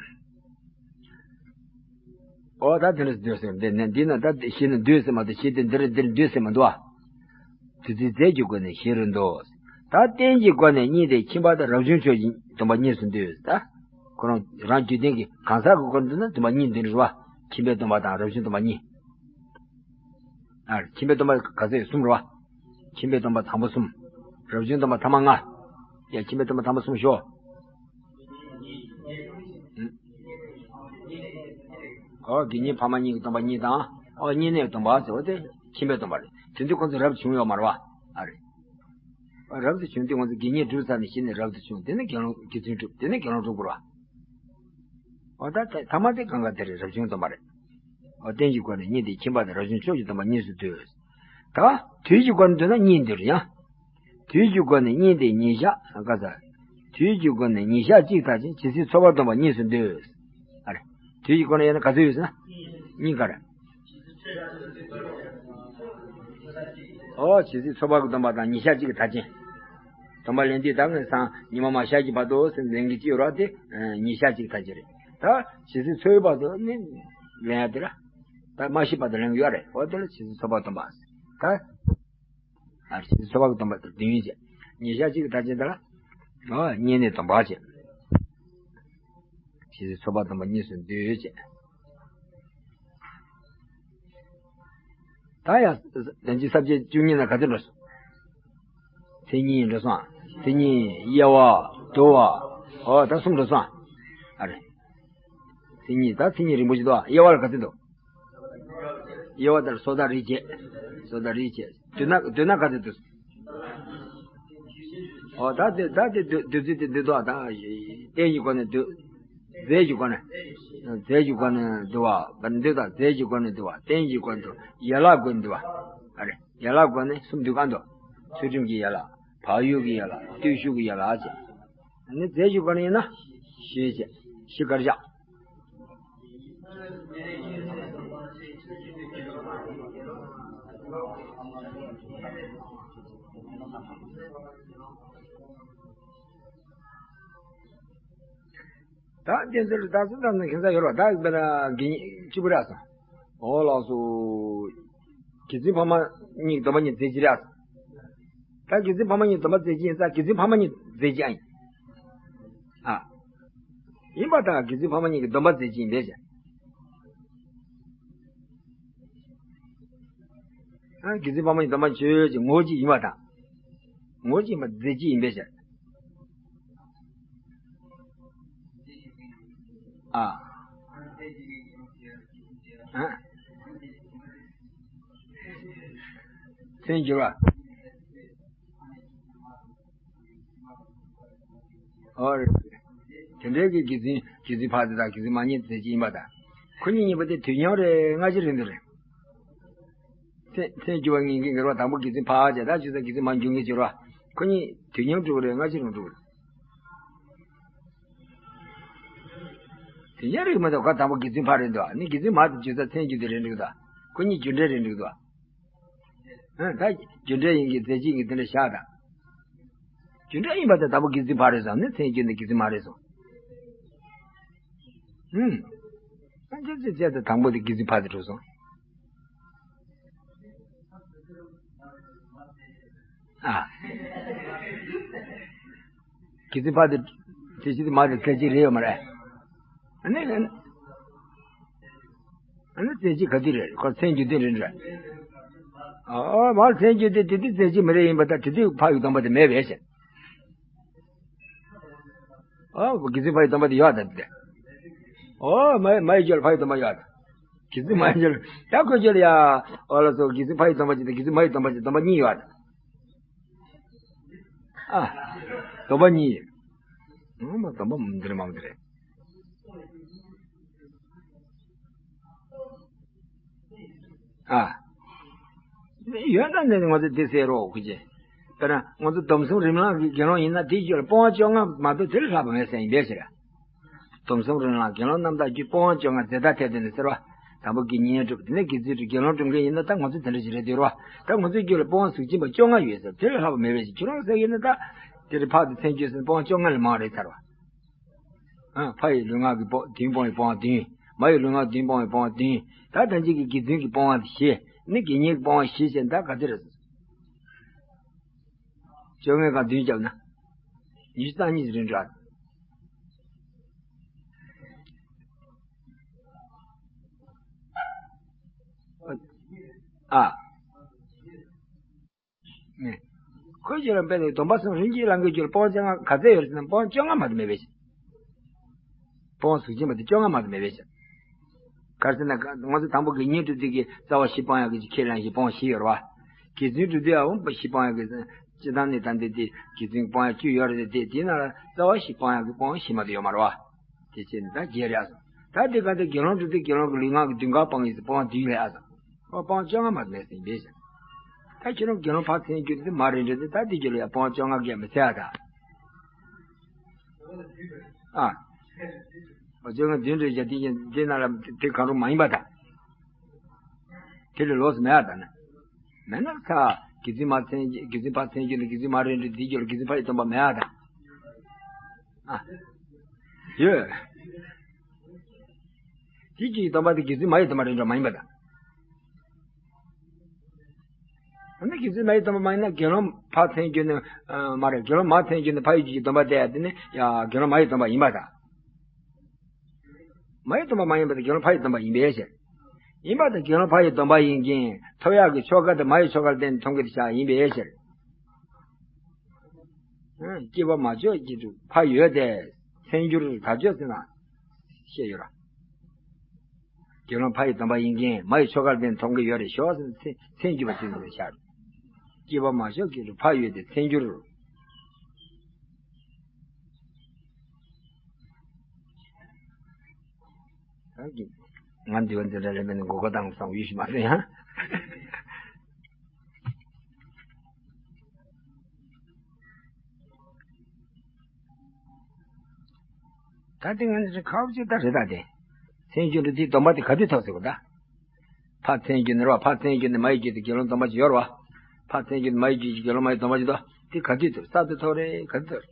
ཨོ་ད་དེ་འདྲ་འདོད་སེམས་འདི་ནས་འདི་ན་ད་ཤེས་ན་འདོད་སེམས་མ་གཏོགས་ཤེས་ཏེ་འདིར་འདིར་འདོད་སེམས་མ་འདུག་ཨ། དེ་ཚེ་རྫས་ཀྱི་སྒོ་ནས་ཤེས་རུང་འདོད། ད་རྟེན་གྱི་སྒོ་ནས་གཉིས་ཏེ་ཁྱིམ་པ་དང་རབ་བྱུང་ཕྱོགས་ཀྱི་སྡོམ་པ་གཉིས་སུ་འདོད། ད་ཁོ་རང་རང་རྒྱུད་ལྡན་གྱི་གང་ཟག་གི་སྒོ་ནས་འདོད་ན་སྡོམ་པ་གཉིས་འདོད་རེད་བ། ཁྱིམ་པའི་སྡོམ་པ་དང་རབ་བྱུང་སྡོམ་པ་གཉིས། ཨ་ཁྱིམ་པའི་སྡོམ་པ་ག་ཚོད་གསུམ་རེད་བ། ཁྱིམ་པའི་སྡོམ་པ་དང་པོ་གསུམ། རབ་བྱུང་སྡོམ་པ་ཐ་མ་ལྔ། ཡ་ཁྱིམ་པའི་སྡོམ་པ་ཐ་མ་གསུམ་ཞོག་ཨོ་དགེ་བསྙེན་ཕ་མ་གཉིས་ཀྱི་སྡོམ་པ་གཉིས་དང་། ཨོ་བསྙེན་གནས་སྡོམ་པ་ཟེར་བ་དེ་ཁྱིམ་པའི་སྡོམ་པ་རེད། དེ་དུས་ཁོ་ཚོ་རབ་བྱུང་ཡོད་མ་རེད་བ། ཨ་རེད། ཨོ་རབ་ཏུ་བྱུང་དུས་ཁོ་ཚོ་དགེ་བསྙེན་གྲུབ་ཚར་ནས་གཞི་ནས་རབ་ཏུ་བྱུང་དེ་ནས་དགེ་སློང་དགེ་ཚུལ་གྲུབ་དེ་ནས་དགེ་སློང་གྲུབ་དགོས་རེད་བ། ཨོ་ད་ཐ་མ་དེ་གང་ག་དེ་རེད། རབ་བྱུང་སྡོམ་པ་རེད། ཨོ་རྟེན་གྱི་སྒོ་ནས་གཉིས་ཏེ་ཁྱིམ་པ་དང་རབ་བྱུང་ཕྱོགས་ཀྱི་སྡོམ་པ་གཉིས་སུ་འདོད། ད་དུས་ཀྱི་སྒོ་ནས་འདོད་ན་གཉིས་འདོད་རེད་ཡང་། དུས་ཀྱི་སྒོ་ནས་གཉིས་ཏེ་ཉིན་ཞག་ག་ས། དུས་ཀྱི་སྒོ་ནས་ཉིན་ཞག་གཅིག་དག་ཅིང་ཇི་སྲིད་ཚོགས་པ་སྡོམ་པ་གཉིས་སུ་འདོད། ཨ་རེ། དུས་ཀྱི་སྒོ་ནས་ཡིན་ན་ག་ཚོད་ཡོད་ཟེར་ན། གཉིས་ཀ་རེད། ཨོ་ཇི་སྲིད་ཚོགས་པ་གི་སྡོམ་པ་དང་ཉིན་ཞག་གཅིག་གི་དག་ཅིང་། སྡོམ་པ་ལེན་དུས་ད་ངས་སང་ཉི་མ་མ་ཤར་གྱི་བར་དུ་ཟེར་ལེན་གྱི་ཅི་ཡོད་ར་དེ་ཉིན་ཞག་གཅིག་དག་ཅིང་རེད། ད་ཇི་སྲིད་ཚོགས་པ་བར་དུ་ནི་ལེན་ཡ་དེ་ར། ད་མ་ཤི་བར་དུ་ལེན་གྱི་ཡོད་རེད། ཨོ་དེ་ལ་ཇི་སྲིད་ཚོགས་པ་སྡོམ་པ་ཟེར། ད། ཨ་ཇི་སྲིད་ཚོགས་པ་གི་སྡོམ་པ་དང་དུས་ཡུན་བྱས། ཉིན་ཞག་གཅིག་གི་དག་ཅིང་དེ་ལ། ཨོ་བསྙེན་གནས་སྡོམ་པ་བྱས། ཇི་སྲིད་ཚོགས་པ་སྡོམ་པ་གཉིས་སུ་འདོད་བྱས། ད་ཡང་ལན་གཅིག་ས་བཅད་བཅུ་གཉིས་ན་ག་ཚོད་འགྲོ་སོང་། མཚན་ཉིད་འགྲོ་སོང་། མཚན་ཉིད་དབྱེ་བ་བསྡུ་བ། ཨོ་ད་གསུམ་འགྲོ་སོང་། ཨ་རེ། མཚན་ཉིད་ད་མཚན་ཉིད་རིང་པོ་ཞིག་འདུག་དབྱེ་བ་ལ་ག་ཚོད་འདུག་དབྱེ་བ་ལྟར་སོ་ཐར་རིགས་བྱེད། སོ་ཐར་རིགས་བྱེད། བསྡུ་ན་བསྡུ་ན་ག་ཚོད་འདུག་ཨོ་ད་དེ་ད་དེ་བསྡུ་བསྡུ་ཚུལ་དེ་འདི་འདུག་ད་རྟེན་གྱི་སྒོ་ནས་བསྡུ། རྫས་ཀྱི་སྒོ་ནས། རྫས་ཀྱི་སྒོ་ནས་བསྡུ་བ་འདི་དང་རྫས་ཀྱི་སྒོ་ནས་བསྡུ་བ་རྟེན་གྱི་སྒོ་ནས་བསྡུ་བ་ཡན་ལག་སྒོ་ནས་བསྡུ་བ། ཨ་རེ་ཡན་ལག་སྒོ་ནས་གསུམ་འདུས་གང་འདུག་ཚུལ་ཁྲིམས་ཀྱི་ཡན་ལག་བག་ཡོད་ཀྱི་ཡན་ལག་བརྟུལ་ཞུགས་ཀྱི་ཡན་ལག་ཅེས། ཨ་ནི་རྫས་ཀྱི་སྒོ་ནས་ཡིན་ན་བཞི་བྱས་བཞི་གར་བཞག་ད་བསྟན་ཚུལ་ད་གསུམ་ཙམ་ནས་ཁྱད་མཚར་ཡོད་རེད་བ། ད་དཔེར་ན་དགེ་བསྙེན་གཅིག་པུ་རེད་ཨ་སོང་། འོ་ལགས་སོ། དགེ་ཚུལ་ཕ་མ་གཉིས་སྡོམ་པ་གཉིས་རྫས་གཅིག་རེད་ཨ་སོང་། ད་དགེ་ཚུལ་ཕ་མ་གཉིས་སྡོམ་པ་རྫས་གཅིག་ཡིན་ཙང་དགེ་ཚུལ་ཕ་མ་གཉིས་རྫས་གཅིག་ཨ་ཡིན། ཨ། ཡིན་པ་དང་དགེ་ཚུལ་ཕ་མ་གཉིས་ཀྱི་སྡོམ་པ་རྫས་གཅིག་ཡིན་པས་ཟེར། ཨ་དགེ་ཚུལ་ཕ་མ་གཉིས་སྡོམ་པ་ཆོས་ཀྱི་ངོ་བོ་གཅིག་ཡིན་པ་དང་། ངོ་བོ་གཅིག་ཡིན་པ་རྫས་གཅིག་ཡིན་པས་ཟེར། ཨ། ཨ། མཚན་བསྒྱུར་བ། ཨོ་རེད། དེ་འདྲའི་གི་དགེ་ཚུལ་དགེ་ཚུལ་ཕ་དེ་དང་དགེ་ཚུལ་མ་གཉིས་རྫས་གཅིག་ཡིན་པ་དང་། ཁོ་གཉིས་གཉིས་པོ་དེ་དུས་མཉམ་རེད། སྔ་ཕྱི་རེད་འདི་རེད། མཚན་མཚན་བསྒྱུར་བ་ངེས་ཀྱི་འགལ་བ་དང་པོ་དགེ་ཚུལ་ཕ་བྱས་ད་ཆུ་ཚ་དགེ་ཚུལ་མ་འགྱུར་ངེས་བྱེད་རོགས། ཁོ་གཉིས་དུས་མཉམ་འགྲུབ་རེད། སྔ་ཕྱི་རང་འགྲུབ་རེད། དེ་ཡང་རིགས་མ་གཏོགས་ཁ་དང་པོ་དགེ་ཚུལ་ཕ་རེད་འདུག་ནི་དགེ་ཚུལ་མ་དེ་བརྗོད་ས་མཚན་བསྒྱུར་དེ་རེད་འགྲིག་འདུག་ཁོ་གཉིས་རྒྱུ་འབྲས་རེད་འགྲིག་འདུག་ཨ་ད་རྒྱུ་འབྲས་ཡིན་གྱི་རྫས་གཅིག་གི་དེ་འདྲ་བཞག་དང་། རྒྱུ་འབྲས་ཡིན་པ་དེ་དང་པོ་དགེ་ཚུལ་ཕ་རེད་བསམ་ནི་མཚན་བསྒྱུར་ནི་དགེ་ཚུལ་མ་རེད་སོང་། ཧུམ། སངས་རྒྱས་ཀྱི་རྗེས་དེ་དང་པོ་དེ་དགེ་ཚུལ་ཕ་དེ་གྲུབ་སོང་། ཨ། དགེ་ཚུལ་ཕ་དེ་དེ་ཕྱི་དེ་མ་དེ་རྫས་གཅིག་རེད་ཡོད་མ་རེད། ཨ་ནི་ཨ་ནི་རྫས་གཅིག་ག་དུས་རེད། ཁོ་མཚན་བསྒྱུར་དུས་རེད་འདྲ། ཨ་མར་མཚན་བརྗོད་དེ་དེ་དུས་མཚན་གཞི་མི་རེ་ཡིན་པ་དང་དེ་དུས་ཕ་ཡི་སྡོམ་པ་དེ་མེད་པས་ཟེར། ཨོ། དགེ་ཚུལ་ཕ་ཡི་སྡོམ་པ་དེ་ཡོད་ད་དེ། ཨོ། མ་མ་ཡི་རྒྱུད་ལ་ཕ་ཡི་སྡོམ་པ་ཡོད་ད། དགེ་ཚུལ་མ་ཡི་རྒྱུད་ལ་ད་ཁོའི་རྒྱུད་ལ་ཡ། ཨོ་ལགས་སོ། དགེ་ཚུལ་ཕ་ཡི་སྡོམ་པ་གཅིག་དང་དགེ་ཚུལ་མ་ཡི་སྡོམ་པ་གཅིག་སྡོམ་པ་གཉིས་ཡོད་ད། ཨ། སྡོམ་པ་གཉིས། ཨོ་མ་སྡོམ་པ་འདི་རེད་མ་འདི་རེད། ཨ། ཡོད་ན་ནས་ང་ཚོ་དེ་ཟེར་རོགས་ཁུ་ཅེ། དཔེར་ན་ང་ཚོ་སྡོམ་གསུམ་རིམ་ལམ་གྱི་དགེ་སློང་ཡིན་ན་དེའི་རྒྱུད་ལ་སྤོང་བ་བཅོ་ལྔ་མ་གཏོགས་དེ་ལས་ལྷག་པ་མེད་ཟེར་ཡིན་པས་ཟེར། སྡོམ་གསུམ་རིམ་ལམ་དགེ་སློང་རྣམ་དག་རྒྱུད་སྤོང་བ་བཅོ་ལྔ་རྫས་བདག་ཐེར་འདོན་ནས་ཟེར་བ། དང་པོ་དགེ་བསྙེན་སྒྲུབ། དེ་ནས་དགེ་ཚུལ་སྒྲུབ། དགེ་སློང་སྒྲུབ་མཁན་ཡིན་ན་ད་ང་ཚོ་དེ་འདྲ་ཞིག་རེད་འདོད་རོ། ད་ང་ཚོའི་རྒྱུད་ལ་སྤོང་བ་གཟུགས་ཅན་པ་བཅོ་ལྔ་ཡོད་ཟེར་དེ་ལས་ལྷག་པ་མེད་པས་ཟེར། ཁྱོད་རང་ཟེར་ཡིན་ན་ད། དེ་རེད། ཕར་དུ་མཚན་བརྗོད་ཟེར་སྤོང་བ་བཅོ་ལྔ་ལས་མང་རེད་ཚར་བ། ཨ། ཕ་ཡི་ལུས་ངག་གི་སྤོ་བདུན་སྤོང་བའི་སྤོང་བ་བདུན། མ་ཡི་ལུས་ངག་བདུན་སྤོང་བའི་སྤོང་བ་བདུན། ད་ལྟ་གཅིག་གི་དགེ་འདུན་གྱི་སྤོང་བ་བཞི། ནི་དགེ་བསྙེན་གྱི་སྤོང་བ་བཞི་བྱས་ན་ད་ག་ཚོད་རེད། བཅོ་ལྔའི་སྒང་བདུན་བརྒྱབ་ན། ཉི་ཤུ་རྩ་གཉིས་རེད་འགྲོ། ཨ། ནས། ཁོའི་རྒྱུད་ལ་དཔེར་ན་སྡོམ་པ་གསུམ་རིམ་གྱིས་བླང་གི་རྒྱུད་ལ་སྤོང་བ་བཅོ་ལྔ་ག་ཚད་ཡོད་ཟེར་ན་སྤོང་བ་བཅོ་ལྔ་མ་གཏོགས་མེད་པས་ཤིང་། སྤོང་བ་གཟུགས་ཅན་པ་དེ་བཅོ་ལྔ་མ་གཏོགས་མེད་པས་ཤིང་། ག་རེ་ཟེར་ན་ང་ཚོ་དང་པོ་དགེ་བསྙེན་སྒྲུབ་དུས་ཀྱི་རྩ་བ་བཞི་སྤང་ཡག་གི་ཁས་ལེན་བཞི་སྤོང་བ་བཞི་ཡོད་རེད་བ། དགེ་འདུན་སྒྲུབ་དུས་ཨ་འོང་བཞི་སྤང་ཡག་གི་སྤྱི་བཏང་ནས་ད་འདི་དེ་དགེ་འདུན་སྤང་ཡག་བཅུ་ཡོད་རེད་དེ་དེའི་ནང་ལ་རྩ་བ་བཞི་སྤང་ཡག་གི་སྤོང་བ་བཞི་མ་གཏོགས་ཡོད་མ་རེད་བ། དེ་བྱས་ནས་ད་བརྒྱད་རེད་ཨ་སོང་། ད་དེ་ག་དེ་དགེ་སློང་སྒྲུབ་དུས་དགེ་སློང་གི་ལུས་ངག་གི་ལྡན་ཁ་སྤང་ཡིན་ཟེར་སྤོང་བ་བདུན་ལས་ཨ་སོང་། ཨོ་སྤང་བ་བཅོ་ལྔ་མ་གཏོགས་མེད་ཟེར་ཡིན་པས་ཟེར། ད་ཁྱེད་རང་དགེ་སློང་ཕར་མཚན་བརྗོད་དེ་མར་རེད་འདྲ་དེ་ད་དེ་རྒྱུད་ལ་ཡང་སྤང་བ་བཅོ་ལྔ་བརྒྱབ་མི་ཚད་ཨ་ད། ཨ། བཅོ་ལྔ་བདུན་རེད་བཞག་དེ་ཡིན་དེ་ན་ལ་དེ་གང་རུང་མ་ཡིན་པ་ད། དེ་ལས་ལོགས་སུ་མེད་ཨ་ད་ན། མེད་ན་ཚ། དགེ་འདུན་མ་མཚན་དགེ་འདུན་ཕར་མཚན་བརྗོད་ནས་དགེ་འདུན་མར་རེད་འདྲ་དེ་རྒྱུད་ལ་དགེ་འདུན་ཕ་ཡི་སྡོམ་པ་མེད་ཨ་ད། ཨ། ཡོད། དེ་གི་སྡོམ་པ་དེ་དགེ་འདུན་མ་ཡི་སྡོམ་པ་རེད་འགྲོ་མ་ཡིན་པ་དང་། ཨ་ནི་དགེ་འདུན་མ་ཡི་སྡོམ་པ་མ་ཡིན་ན་དགེ་སློང་ཕར་མཚན་བརྗོད་ནས་མ་རེད། དགེ་སློང་མར་མཚན་བརྗོད་ནས་ཕ་ཡི་རྒྱུད་ཀྱི་སྡོམ་པ་དེ་ཡ་དེ་ནི་ཡ་དགེ་སློང་མ་ཡི་སྡོམ་པ་ཡིན་པ་དང་། མ་ཡི་སྡོམ་པ་མ་ཡིན་པ་དང་དགེ་སློང་ཕ་ཡི་སྡོམ་པ་ཡིན་པའི་ཕྱིར། ཡིན་པ་དང་དགེ་སློང་ཕ་ཡི་སྡོམ་པ་ཡིན་གྱི་ཐོབ་ཡག་གི་ཆོ་ག་དང་མ་ཡི་ཆོ་ག་ལ་བརྟེན་ནས་མཐོང་གི་དེ་ཆགས་ཡིན་པའི་ཕྱིར། སྐྱེས་པ་མ་ཆོག་སྐྱེས་དུས་ཕ་ཡོད་དེ། མཚན་འགྱུར་ད་ཆོག་ཟེར་ན། བཤད་ཡོད་ར། དགེ་སློང་ཕ་ཡི་སྡོམ་པ་ཡིན་མཁན་མ་ཡི་ཆོ་གར་བརྟེན་མཐོང་གི་ཡོད་རེད་ཞོག་ཟེར་ན་མཚན་མཚན་འགྱུར་བ་ཅན་དུ་ཤར། སྐྱེས་པ་མ་ཆོག་སྐྱེས་དུས་ཕ་ཡོད་དེ་མཚན་འགྱུར། ང་འདི་བ་འདི་འདྲ་རེད་མིན་མགོ་སྐོར་བཏང་བསམ་ཡུལ་ཞིག་མ་ཟིན་ཡང་། ད་དེ་ང་ཚོ་ཁ་བ་ཅིག་ད་རེད་ད་དེ། མཚན་རྒྱུ་འདི་དེའི་སྡོམ་པ་དེ་ག་དུས་ཐོབ་ཟེར་གོ་ད། ཕར་མཚན་རྒྱུ་ནི་རེད་བ། ཕར་མཚན་རྒྱུ་ནི་མ་ཡི་རྒྱུ་དེ་དགེ་སློང་སྡོམ་པ་ཅིག་ཡོད་རེད་བ། ཕར་མཚན་རྒྱུ་ནི་མ་ཡི་རྒྱུ་དེ་དགེ་སློང་མ་ཡི་སྡོམ་པ་ཅིག་འདུག་དེ་ག་དུས་ཐོབ་གསར་དུ་ཐོབ་རེད་ག་དུས་ཐོབ།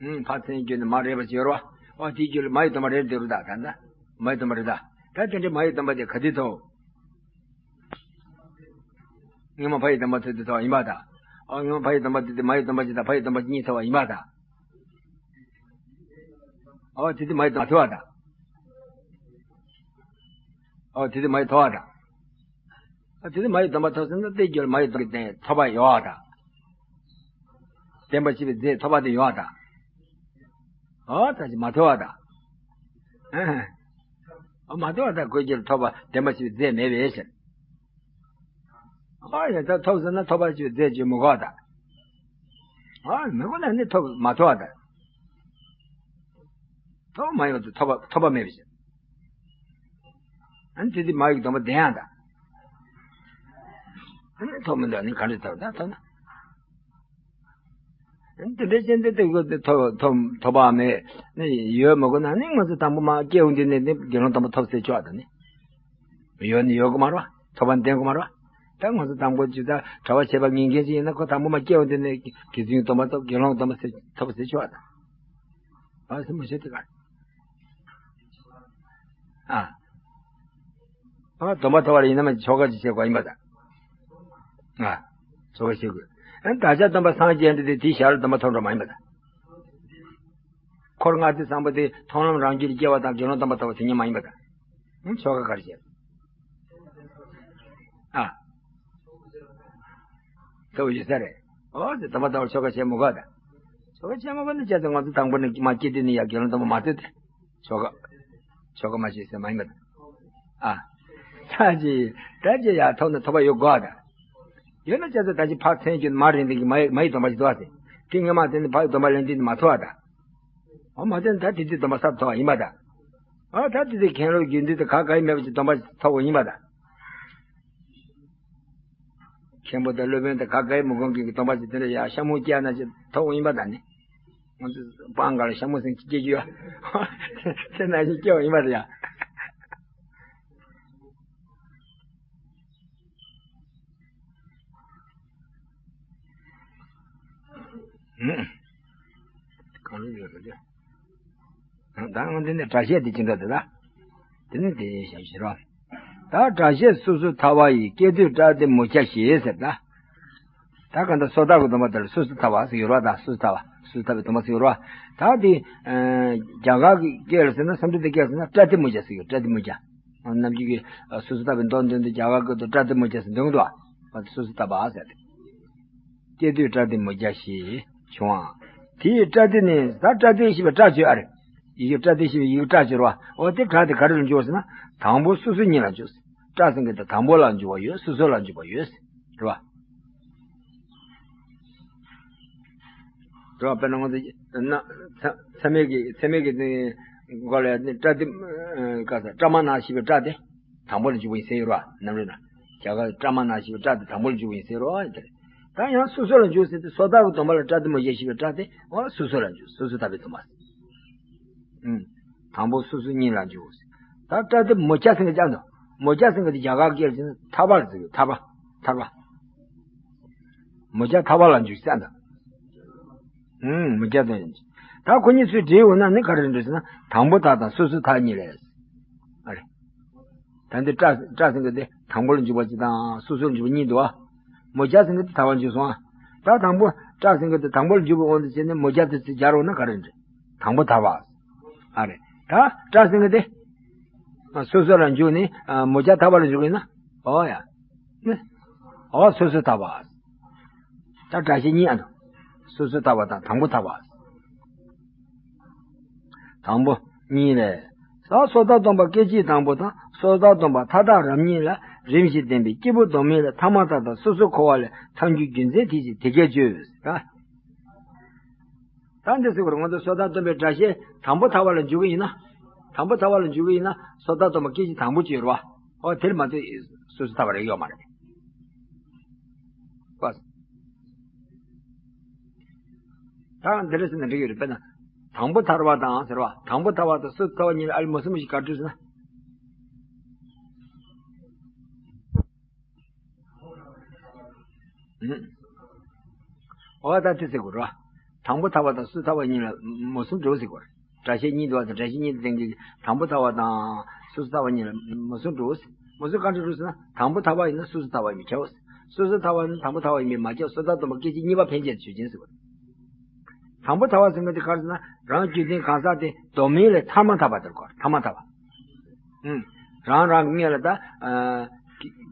ཨུམ་ཕར་མཚན་རྒྱུ་ནི་མ་རེད་པ་ཅིག་ཡོད་རེད་བ། ཨོ་དེའི་རྒྱུ་ལ་མ་ཡི་སྡོམ་པ་རེད་འདོད་རེད་ད་ད་ད། མ་ཡི་སྡོམ་པ་རེད་ད། ད་དེ་འདྲའི་མ་ཡི་སྡོམ་པ་དེ་ག་དུས་ཐོབ། སྔོན་མ་ཕ་ཡི་སྡོམ་པ་ཐོབ་དུས་ཐོབ་པ་ཡིན་པ་དང་། ཨོ་སྔོན་མ་ཕ་ཡི་སྡོམ་པ་དེ་དེ་མ་ཡི་སྡོམ་པ་གཅིག་དང་ཕ་ཡི་སྡོམ་པ་གཉིས་ཐོབ་པ་ཡིན་པ་དང་། ཨོ་དེ་དེ་མ་ཡི་སྡོམ་པ་ཐོབ་པ་དང་། ཨོ་དེ་དེ་མ་ཡི་ཐོབ་པ་དང་། ཨོ་དེ་དེ་མ་ཡི་སྡོམ་པ་ཐོབ་ཟིན་ན་དེ་རྒྱུ་ལ་མ་ཡི་སྡོམ་པ་གི་ཐོབ་པ་ཡོད་པ་དང་། བདེན་པ་བཞི་པའི་རྫས་ཐོབ་པ་དེ་ཡོད་པ་དང་། ཨོ་ད་ཅི་མ་ཐོབ་པ་དང་། ཨོ་མ་ཐོབ་པ་དང་ཁོའི་རྒྱུ་ལ་ཐོབ་པ་བདེན་པ་བཞི་པའི་རྫས་མེད་པའི་ཕྱིར། ཨ་ཡ་ད་ཐོབ་ཟེར་ན་ཐོབ་པ་ཅིག་རྫས་ཅིག་མི་དགོས་དང་། ཨ་མི་དགོས་ན་ནི་ཐོབ་མ་ཐོབ་དང་། ཐོབ་མ་ཡོང་དུས་ཐོབ་པ་ཐོབ་པ་མེད་པའི་ཕྱིར། ཨ་ནི་དེ་དུས་མ་ཡི་སྡོམ་པ་ལྡན་ཡང་དང་། ཨ་ནི་ཐོབ་མི་འདུག་ནི་ག་འདྲ་ཐོབ་ད་ཐོབ་ན། དེ་འདྲའི་ཅན་དེ་དེ་ཐོབ་ཐོབ་ཐོབ་པ་མེད་ནི་ཡོད་མི་དགོས་ན་ནི་ང་ཚོ་དང་པོ་མ་སྐྱེ་འོང་དུས་ནས་ནི་དགེ་སློང་དམ་པ་ཐོབ་ཟེར་ཆོག་ཨ་ད་ནི། ཡོད་ནི་ཡོད་དགོས་མ་རེད་བ། ཐོབ་པ་ནི་ལྡན་དགོས་མ་རེད་བ། ད་ང་ཚོ་དང་པོ་ཇི་ལྟར་གྲྭ་པ་བྱས་པ་ངེས་མཁན་ཅིག་ཡིན་ན་ཁོ་དང་པོ་མ་སྐྱེ་འོང་དུས་ནས་དགེ་ཚུལ་སྡོམ་པ་ཐོབ་དགེ་སློང་སྡོམ་པ་ཟེར་ཐོབ་ཟེར་ཆོག་ཨ་ད། ཨ་སེམས་མ་ཤེས་དེ་ག་ཨ། ཨ་སྡོམ་པ་ཐོབ་པ་ཡིན་ན་མ་ཆོ་ག་ཅིག་བྱེད་དགོས་ཡིན་པ་དང་། ཨ། ཆོ་ག་བྱེད་དགོས། ཨ་བདག་ཅག་སྡོམ་པ་སངས་རྒྱས་འདི་དེ་དེའི་ཞར་ལ་སྡོམ་པ་ཐོབ་འགྲོ་མ་ཡིན་པ་དང་། འཁོར་ལྔ་སྡེ་བཟང་པོ་དེ་མཐོང་ལམ་རང་རྒྱུད་ལ་སྐྱེ་བ་དང་དགེ་སློང་སྡོམ་པ་ཐོབ་པ་དེ་གཉིས་མ་ཡིན་པ་དང་། ཨ་ཆོ་ག་ག་རེ་བྱེད། ཨ། ཐོབ་ཡོད་ས་རེད། ཨོ་དེ་སྡོམ་པ་ལྟ་བུར་ཆོ་ག་བྱེད་མི་དགོས་ད། ཆོ་ག་བྱེད་མི་དགོས་ན་བྱས་ཙང་ང་ཚོ་དང་པོ་ནས་མ་སྐྱེས་དུས་ནས་ཡ་དགེ་སློང་སྡོམ་པ་མ་ཐོབ་སྟེ། ཆོ་ག་ཆོ་ག་མ་བྱེད་ཟེར་མ་ཡིན་པ་དང་། ཨ། ད་ཅི་ད་ཅི་ཡ་ཐོབ་ན་ཐོབ་པ་ཡོད་དགོས་ད། ཡོད་ན་བྱས་ཙང་ད་ཅི་ཕར་མཚན་གྱི་མ་རིང་དེ་གི་མ་ཡི་མ་ཡི་སྡོམ་པ་ཞིག་འདུག་ཨ་ཟེར། དེ་སྔ་མ་དེ་ནི་ཕར་སྡོམ་པ་ལེན་དུས་ནི་མ་ཐོབ་ཨ་ད། ཨོ་མ་དེ་ནི་ད་དེ་དུས་སྡོམ་པ་གསར་ཐོབ་པ་ཡིན་པ་ད། ཨ་ད་དེ་དུས་མཁན་སློབ་དགེ་འདུན་དུ་ག་ག་ཡི་མེད་པ་ཅིག་སྡོམ་པ་ཐོབ་པ་ཡིན་པ་ད། མཁན་པོ་དང་སློབ་དཔོན་དང་ག་ག་ཡི་མི་དགོངས་མཁན་གྱི་སྡོམ་པ་ཅིག་དེ་འདྲ་ཡ་ཤ་མོ་སྐྱེ་ན་ཅིག་ཐོབ་པ་ཡིན་པ་ད་ནི། ང་ཚོ་སྤང་ག་ལ་ཤ་མོ་སེང་ཅིག་སྐྱེ་རྒྱུ་ཡ། དེ་ན་ཅིག་སྐྱེ་བ་ཡིན་པ་ད་ཡ། གང་རུང་ཡོད་རེད། ད་ང་འདི་ནས་སྒྲ་བཤད་དེ་ཅི་འདྲ་དེ་ལ། དེ་ནི་དེ་ཞབས་ཕྱི་རོ། ད་སྒྲ་བཤད་སོ་སོར་ཐར་པ་ཡི། སྐྱེ་དུས་སྐྲག་སྟེ་མི་བྱ་ཞེས་ཟེར་ད། ད་གང་ལྟར་སོ་ཐར་གྱི་སྡོམ་པ་དེ་ལ་སོ་སོར་ཐར་པ་ཟེར་ཡོད་རོ། ད་སོ་སོར་ཐར་པ་སོ་སོར་ཐར་པའི་སྡོམ་པ་ཟེར་ཡོད་རོ། ད་དེ་རྒྱ་གར་གྱི་སྐད་ལ་ཟེར་ན་སཾ་སྐྲྀ་ཏའི་སྐད་ལ་ཟེར་ན་སྐྲག་སྟེ་མི་བྱ་ཟེར་གྱི་སྐྲག་སྟེ་མི་བྱ། ནམ་རྒྱུན་གྱི་སོ་སོར་ཐར་པའི་མདོ་འདོན་དུས་རྒྱ་གར་སྐད་དུ་སྐྲག་སྟེ་མི་བྱ་ཟེར་འདོན་གྱི་འདུག་བ། སོ་སོར་ཐར་པ་ཟེར་ཏེ། སྐྱེ་དུས་སྐྲག་སྟེ་མི་བྱ་ཞེས་བྱུང་བ། དེའི་སྐྲག་སྟེ་ནི་ད་སྐྲག་སྟེ་ཞེས་པའི་སྐྲག་བརྗོད་ཨ་རེ། ཡི་གེ་སྐྲག་སྟེ་ཞེས་པའི་ཡི་གེ་སྐྲག་བརྗོད་རོ། འོ་དེ་སྒྲ་དེ་ག་རེ་ལ་འཇུག་ཟེར་ན་དང་པོ་སོ་སོ་ཉིད་ལ་འཇུག་སྐྲག་ཟེར་མཁན་དེ་དང་པོ་ལ་འཇུག་པ་ཡོད། སོ་སོ་ལ་འཇུག་པ་ཡོད། རེད་བ། རེད་བ། དཔེར་ན་ང་ཚོ་ན་ཚ་ཚད་མེད་ཀྱི་ཚད་མེད་ཀྱི་སྒོ་ལ་ནི་སྐྲག་སྟེ་ཀ་ས་སྐྲག་མ་ན་ཞེས་པའི་སྐྲག་དེ་དང་པོ་ལ་འཇུག་པ་ཡིན་ཟེར་ཡོད་རེད་བ། ནམ་རེ་ན་རྒྱ་གར་སྐྲག་མ་ན་ཞེས་པའི་སྐྲག་དེ་དང་པོ་ལ་འཇུག་པ་ཡིན་ཟེར་རོ། ཡིན་དེ་རེད། ད་ཡང་སོ་སོ་ལ་འཇུག་ཟེར་དུས་སོ་ཐར་གྱི་སྡོམ་པ་ལ་སྐྲག་སྟེ་མི་བྱ་ཞེས་པའི་སྐྲག་དེ་འོ་སོ་སོ་ལ་འཇུག་སོ་སོར་ཐར་པའི་སྡོམ་པ། ཨུམ། དང་པོ་སོ་སོ་ཉིད་ལ་འཇུག་ད་སྐྲག་སྟེ་མི་བྱ་ཟེར་མཁན་ཅང་དང་། མི་བྱ་ཟེར་མཁན་དེ་རྒྱ་གར་སྐད་ལ་བྱས་ན་ཐར་པ་ཟེར་གྱི་ཐར་པ། ཐར་པ། མི་བྱ་ཐར་པ་ལ་འཇུག་ས་དང་། ཨུམ། མི་བྱ་དང་། ད་ཁོ་གཉིས་ཚུར་འབྲེལ་ཡོང་ན་ནི་ག་རེ་འགྲོ་ཟེར་ན་དང་པོ་ཐར་དང་སོ་སོ་ཐར་གཉིས་ལས། ཨ་རེ། ད་འདི་སྐྲག་སྐྲག་ཟེར་མཁན་དེ་དང་པོ་ལ་འཇུག་པ་གཅིག་དང་སོ་སོ་ལ་འཇུག་པ་གཉིས་འདུག་ཨ། མི་བྱ་ཟེར་མཁན་དེ་ཐར་པ་འཇུག་སོང་ཨ། ད་དང་པོ་སྐྲག་ཟེར་མཁན་དེ་དང་པོ་ལ་འཇུག་པའི་དབང་དུ་བྱས་ནས་མི་བྱ་དེ་ཚུར་སྦྱར་འོང་ན་ག་རེ་འགྲོ། དང་པོ་ཐར་པ། ཨ་རེ། ད་སྐྲག་ཟེར་མཁན་དེ། སོ་སོ་ལ་འཇུག་ནས་མི་བྱ་ཐར་པ་ལ་འཇུག་ཡིན་ན། ཨོ་ཡ། ཨོ་སོ་སོ་ཐར་པ། ད་སྒྲ་བཤད་གཉིས་ཨ་འདུག་སོ་སོ་ཐར་པ་དང་དང་པོ་ཐར་པ། དང་པོ་གཉིས་ལས། ད་སོ་ཐར་སྡོམ་པ་སྐད་ཅིག་དང་པོ་དང་སོ་ཐར་སྡོམ་པ་མཐའ་དག་རབ་གཉིས་ལ་རིམ་བཞིན་བསྟན་པའི་སྐྱེས་བུ་སྡོམ་མིན་ལ་ཐ་མ་ཐར་དང་སོ་སོར་འཁོར་བ་ལས་ཐར་འགྱུར་རྒྱུ་མཚན་དེ་བཞིན་དེ་སྐད་བརྗོད། ད། ད་འདི་ཟེར་བར་ང་ཚོ་སོ་ཐར་སྡོམ་པའི་སྒྲ་བཤད་དང་པོ་ཐར་པ་ལ་འཇུག་གི་ཡིན་ན། དང་པོ་ཐར་པ་ལ་འཇུག་གི་ཡིན་ན་སོ་ཐར་སྡོམ་པ་སྐད་ཅིག་དང་པོ་བརྗོད་རོགས། ཨོ་དེར་མ་ཚོད་སོ་སོ་ཐར་པ་རེག་ཡོད་མ་རེད། པ། ད་འདི་རེད་ཟེར་ན་འགྲིག་ཡོད་རེད། དཔེར་ན། དང་པོ་ཐར་པ་དང་ཟེར་བ་དང་པོ་ཐར་པ་དང་སོ་ཐར་པ་གཉིས་ལ་ཨ་ལས་མ་གསུངས་པ་ཞིག་ག་འགྲོ་ཟེར་ན། ཨུ། ཨོ་ད་དེ་ཟེར་དགོས་རེད་བ། དང་པོ་ཐར་པ་དང་སོ་ཐར་པ་གཉིས་ལ་མ་གསུངས་འགྲོ་ཟེར་དགོས་རེད། སྒྲ་བཤད་གཉིས་འདུག་བ་དང་སྒྲ་བཤད་གཉིས་དེ་སྟེང་གི་དང་པོ་ཐར་པ་དང་སོ་སོ་ཐར་པ་གཉིས་ལ་མ་གསུངས་འགྲོ། མ་གསུངས་ག་འདྲ་འགྲོ་ཟེར་ན་དང་པོ་ཐར་པ་ཡིན་ན་སོ་སོ་ཐར་པ་ཡིན་པས་ཁྱབ། སོ་སོ་ཐར་པ་ཡིན་ན་དང་པོ་ཐར་པ་ཡིན་པས་མ་ཁྱབ། སོ་ཐར་སྡོམ་པ་སྐད་ཅིག་གཉིས་པ་ཕན་ཆད་ཆོས་ཅན་ཟེར་བ། དང་པོ་ཐར་པ་ཟེར་མཁན་དེ་ག་རེ་ཟེར་ན་རང་རྒྱུ་མཚན་གང་ཟག་དེ་སྡོམ་མིན་ལས་ཐ་མ་ཐར་པ་དེར་གོ། ཐ་མ་ཐར་པ། ཨུམ། རང་རང་གི་སྔོན་ལ་ད། ཨ།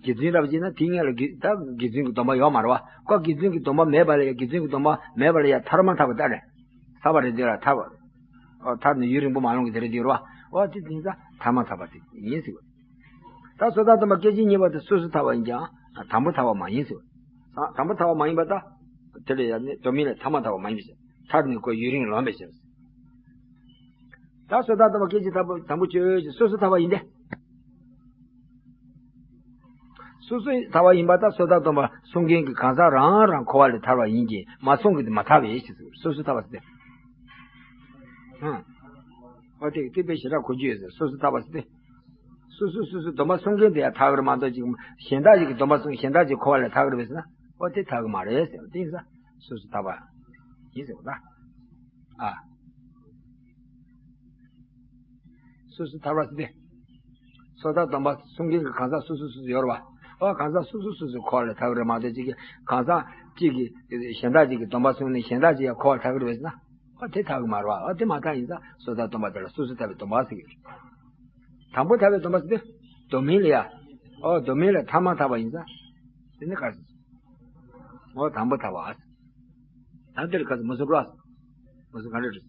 རྒྱུ་མཚན་རབ་བྱས་ན་དེའི་སྔོན་ལ་རྒྱུ་ད་རྒྱུ་མཚན་གྱི་སྡོམ་པ་ཡོད་མ་རེད་བ། ཁོ་རྒྱུ་མཚན་གྱི་སྡོམ་པ་མེད་པ་ལ་ཡ་རྒྱུ་མཚན་གྱི་སྡོམ་པ་མེད་པ་ལ་ཡ་ཐར་མ་ཐར་པ་ད་རེད། ཐར་པ་རེད་དེ་ལ་ཐར་པ། ཨོ་ཐར་ནས་ཡུན་རིང་པོ་མ་ལོན་གི་དེ་རེད་དེ་རེད་བ། ཨོ་དེ་དེ་ད་ཐ་མ་ཐར་པ་དེ་ཡིན་ཟེར་བ། ད་སོ་ཐར་སྡོམ་པ་སྐད་ཅིག་གཉིས་པ་དེ་སོ་སོ་ཐར་པ་ཡིན་ཀྱང་དང་པོ་ཐར་པ་མ་ཡིན་ཟེར་བ། དང་པོ་ཐར་པ་མ་ཡིན་པ་ད། དེ་ལ་ཡ་ནི་སྡོམ་མིན་ལ་ཐ་མ་ཐར་པ་མ་ཡིན་པ་ཟེར། ཐར་ནས་ཁོ་ཡུན་རིང་ལོན་པའི་ཕྱིར། ད་སོ་ཐར་སྡོམ་པ་སྐད་ཅིག་ཐར་པ་དང་པོ་ཆོས་ཅན་སོ་སོ་ཐར་པ་ཡིན་ཏེ། སོ་སོ་ཐར་པ་ཡིན་པ་ད་སོ་ཐར་སྡོམ་པ་གསུང་མཁན་གྱི་གང་ཟག་རང་རང་འཁོར་བ་ལས་ཐར་བ་ཡིན་གྱི་མ་གསུངས་ཀྱི་དེ་མ་ཐར་བའི་ཕྱིར་ཟེར། སོ་སོ་ཐར་པ་ཟེར་ཏེ། ཧུམ། ཨོ་དེ་དེ་དཔེ་ཞེ་དྲག་གོ་རྒྱུ་ཡོད་ཟེར། སོ་སོ་ཐར་པ་ཟེར་ཏེ། སོ་སོ་སོ་སོའི་སྡོམ་པ་གསུང་མཁན་དེ་ཡང་ཐར་གི་རེད་མ་གཏོགས་ཅིག་གཞན་དག་ཅིག་གི་སྡོམ་པ་གསུངས་གཞན་དག་ཅིག་འཁོར་བ་ལས་ཐར་གི་རེད་ཟེར་ན། ཨོ་དེ་ཐར་གི་མ་རེད་ཟེར་བ་དེ་ཡིན་ས། སོ་སོ་ཐར་པ་ཡིན་ཟེར་བ་ད། ཨ། སོ་སོ་ཐར་པ་ཟེར་ཏེ། སོ་ཐར་སྡོམ་པ་གསུང་མཁན་གྱི་གང་ཟག་སོ་སོ་སོ་སོ་ཡོད་རེད་བ། ཨོ་གང་ཟག་སོ་སོ་སོ་སོའི་འཁོར་བ་ལས་ཐར་གི་རེད་མ་གཏོགས་ཅིག་གི་གང་ཟག་གཅིག་གིས་གཞན་དག་ཅིག་གི་སྡོམ་པ་གསུངས་ནས་གཞན་དག་ཅིག་ཡང་འཁོར་བ་ལས་ཐར་གི་རེད་ཟེར་ན། ཨོ་དེ་ཐར་གི་མ་རེད་བ། ཨོ་དེ་མ་ཐར་ཡིན་ཙང་སོ་ཐར་སྡོམ་པ་དེ་ལ་སོ་སོ་ཐར་པའི་སྡོམ་པ་ཟེར་གི་རེད། དང་པོ་ཐར་པའི་སྡོམ་པ་ཟེར་ཏེ། སྡོམ་མིན་ལ་ཡ། ཨོ་དོ་མེད་ལ་ཐ་མ་ཐ་བ་ཡིན་ཙང་། དེ་ནི་ག་ཟེར། ཨོ་དང་པོ་ཐ་བ། ད་འདིར་ག་ཟེར་མུ་སུ་ར། མུ་སུ་ག་འདྲ་རེད།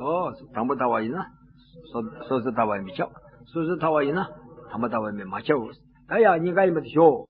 ཨོ་དང་པོ་ཐ་བ་ཡིན་ན། སོ་སོ་སོ་ཐ་བ་ཡིན་མི་ཁྱབ། སོ་སོ་ཐ་བ་ཡིན་ན། དང་པོ་ཐ་བ་ཡིན་མི་མ་ཁྱབ། ད་ཡང་གཉིས་ཀ་ཡིན་པ་དེ་ཤོག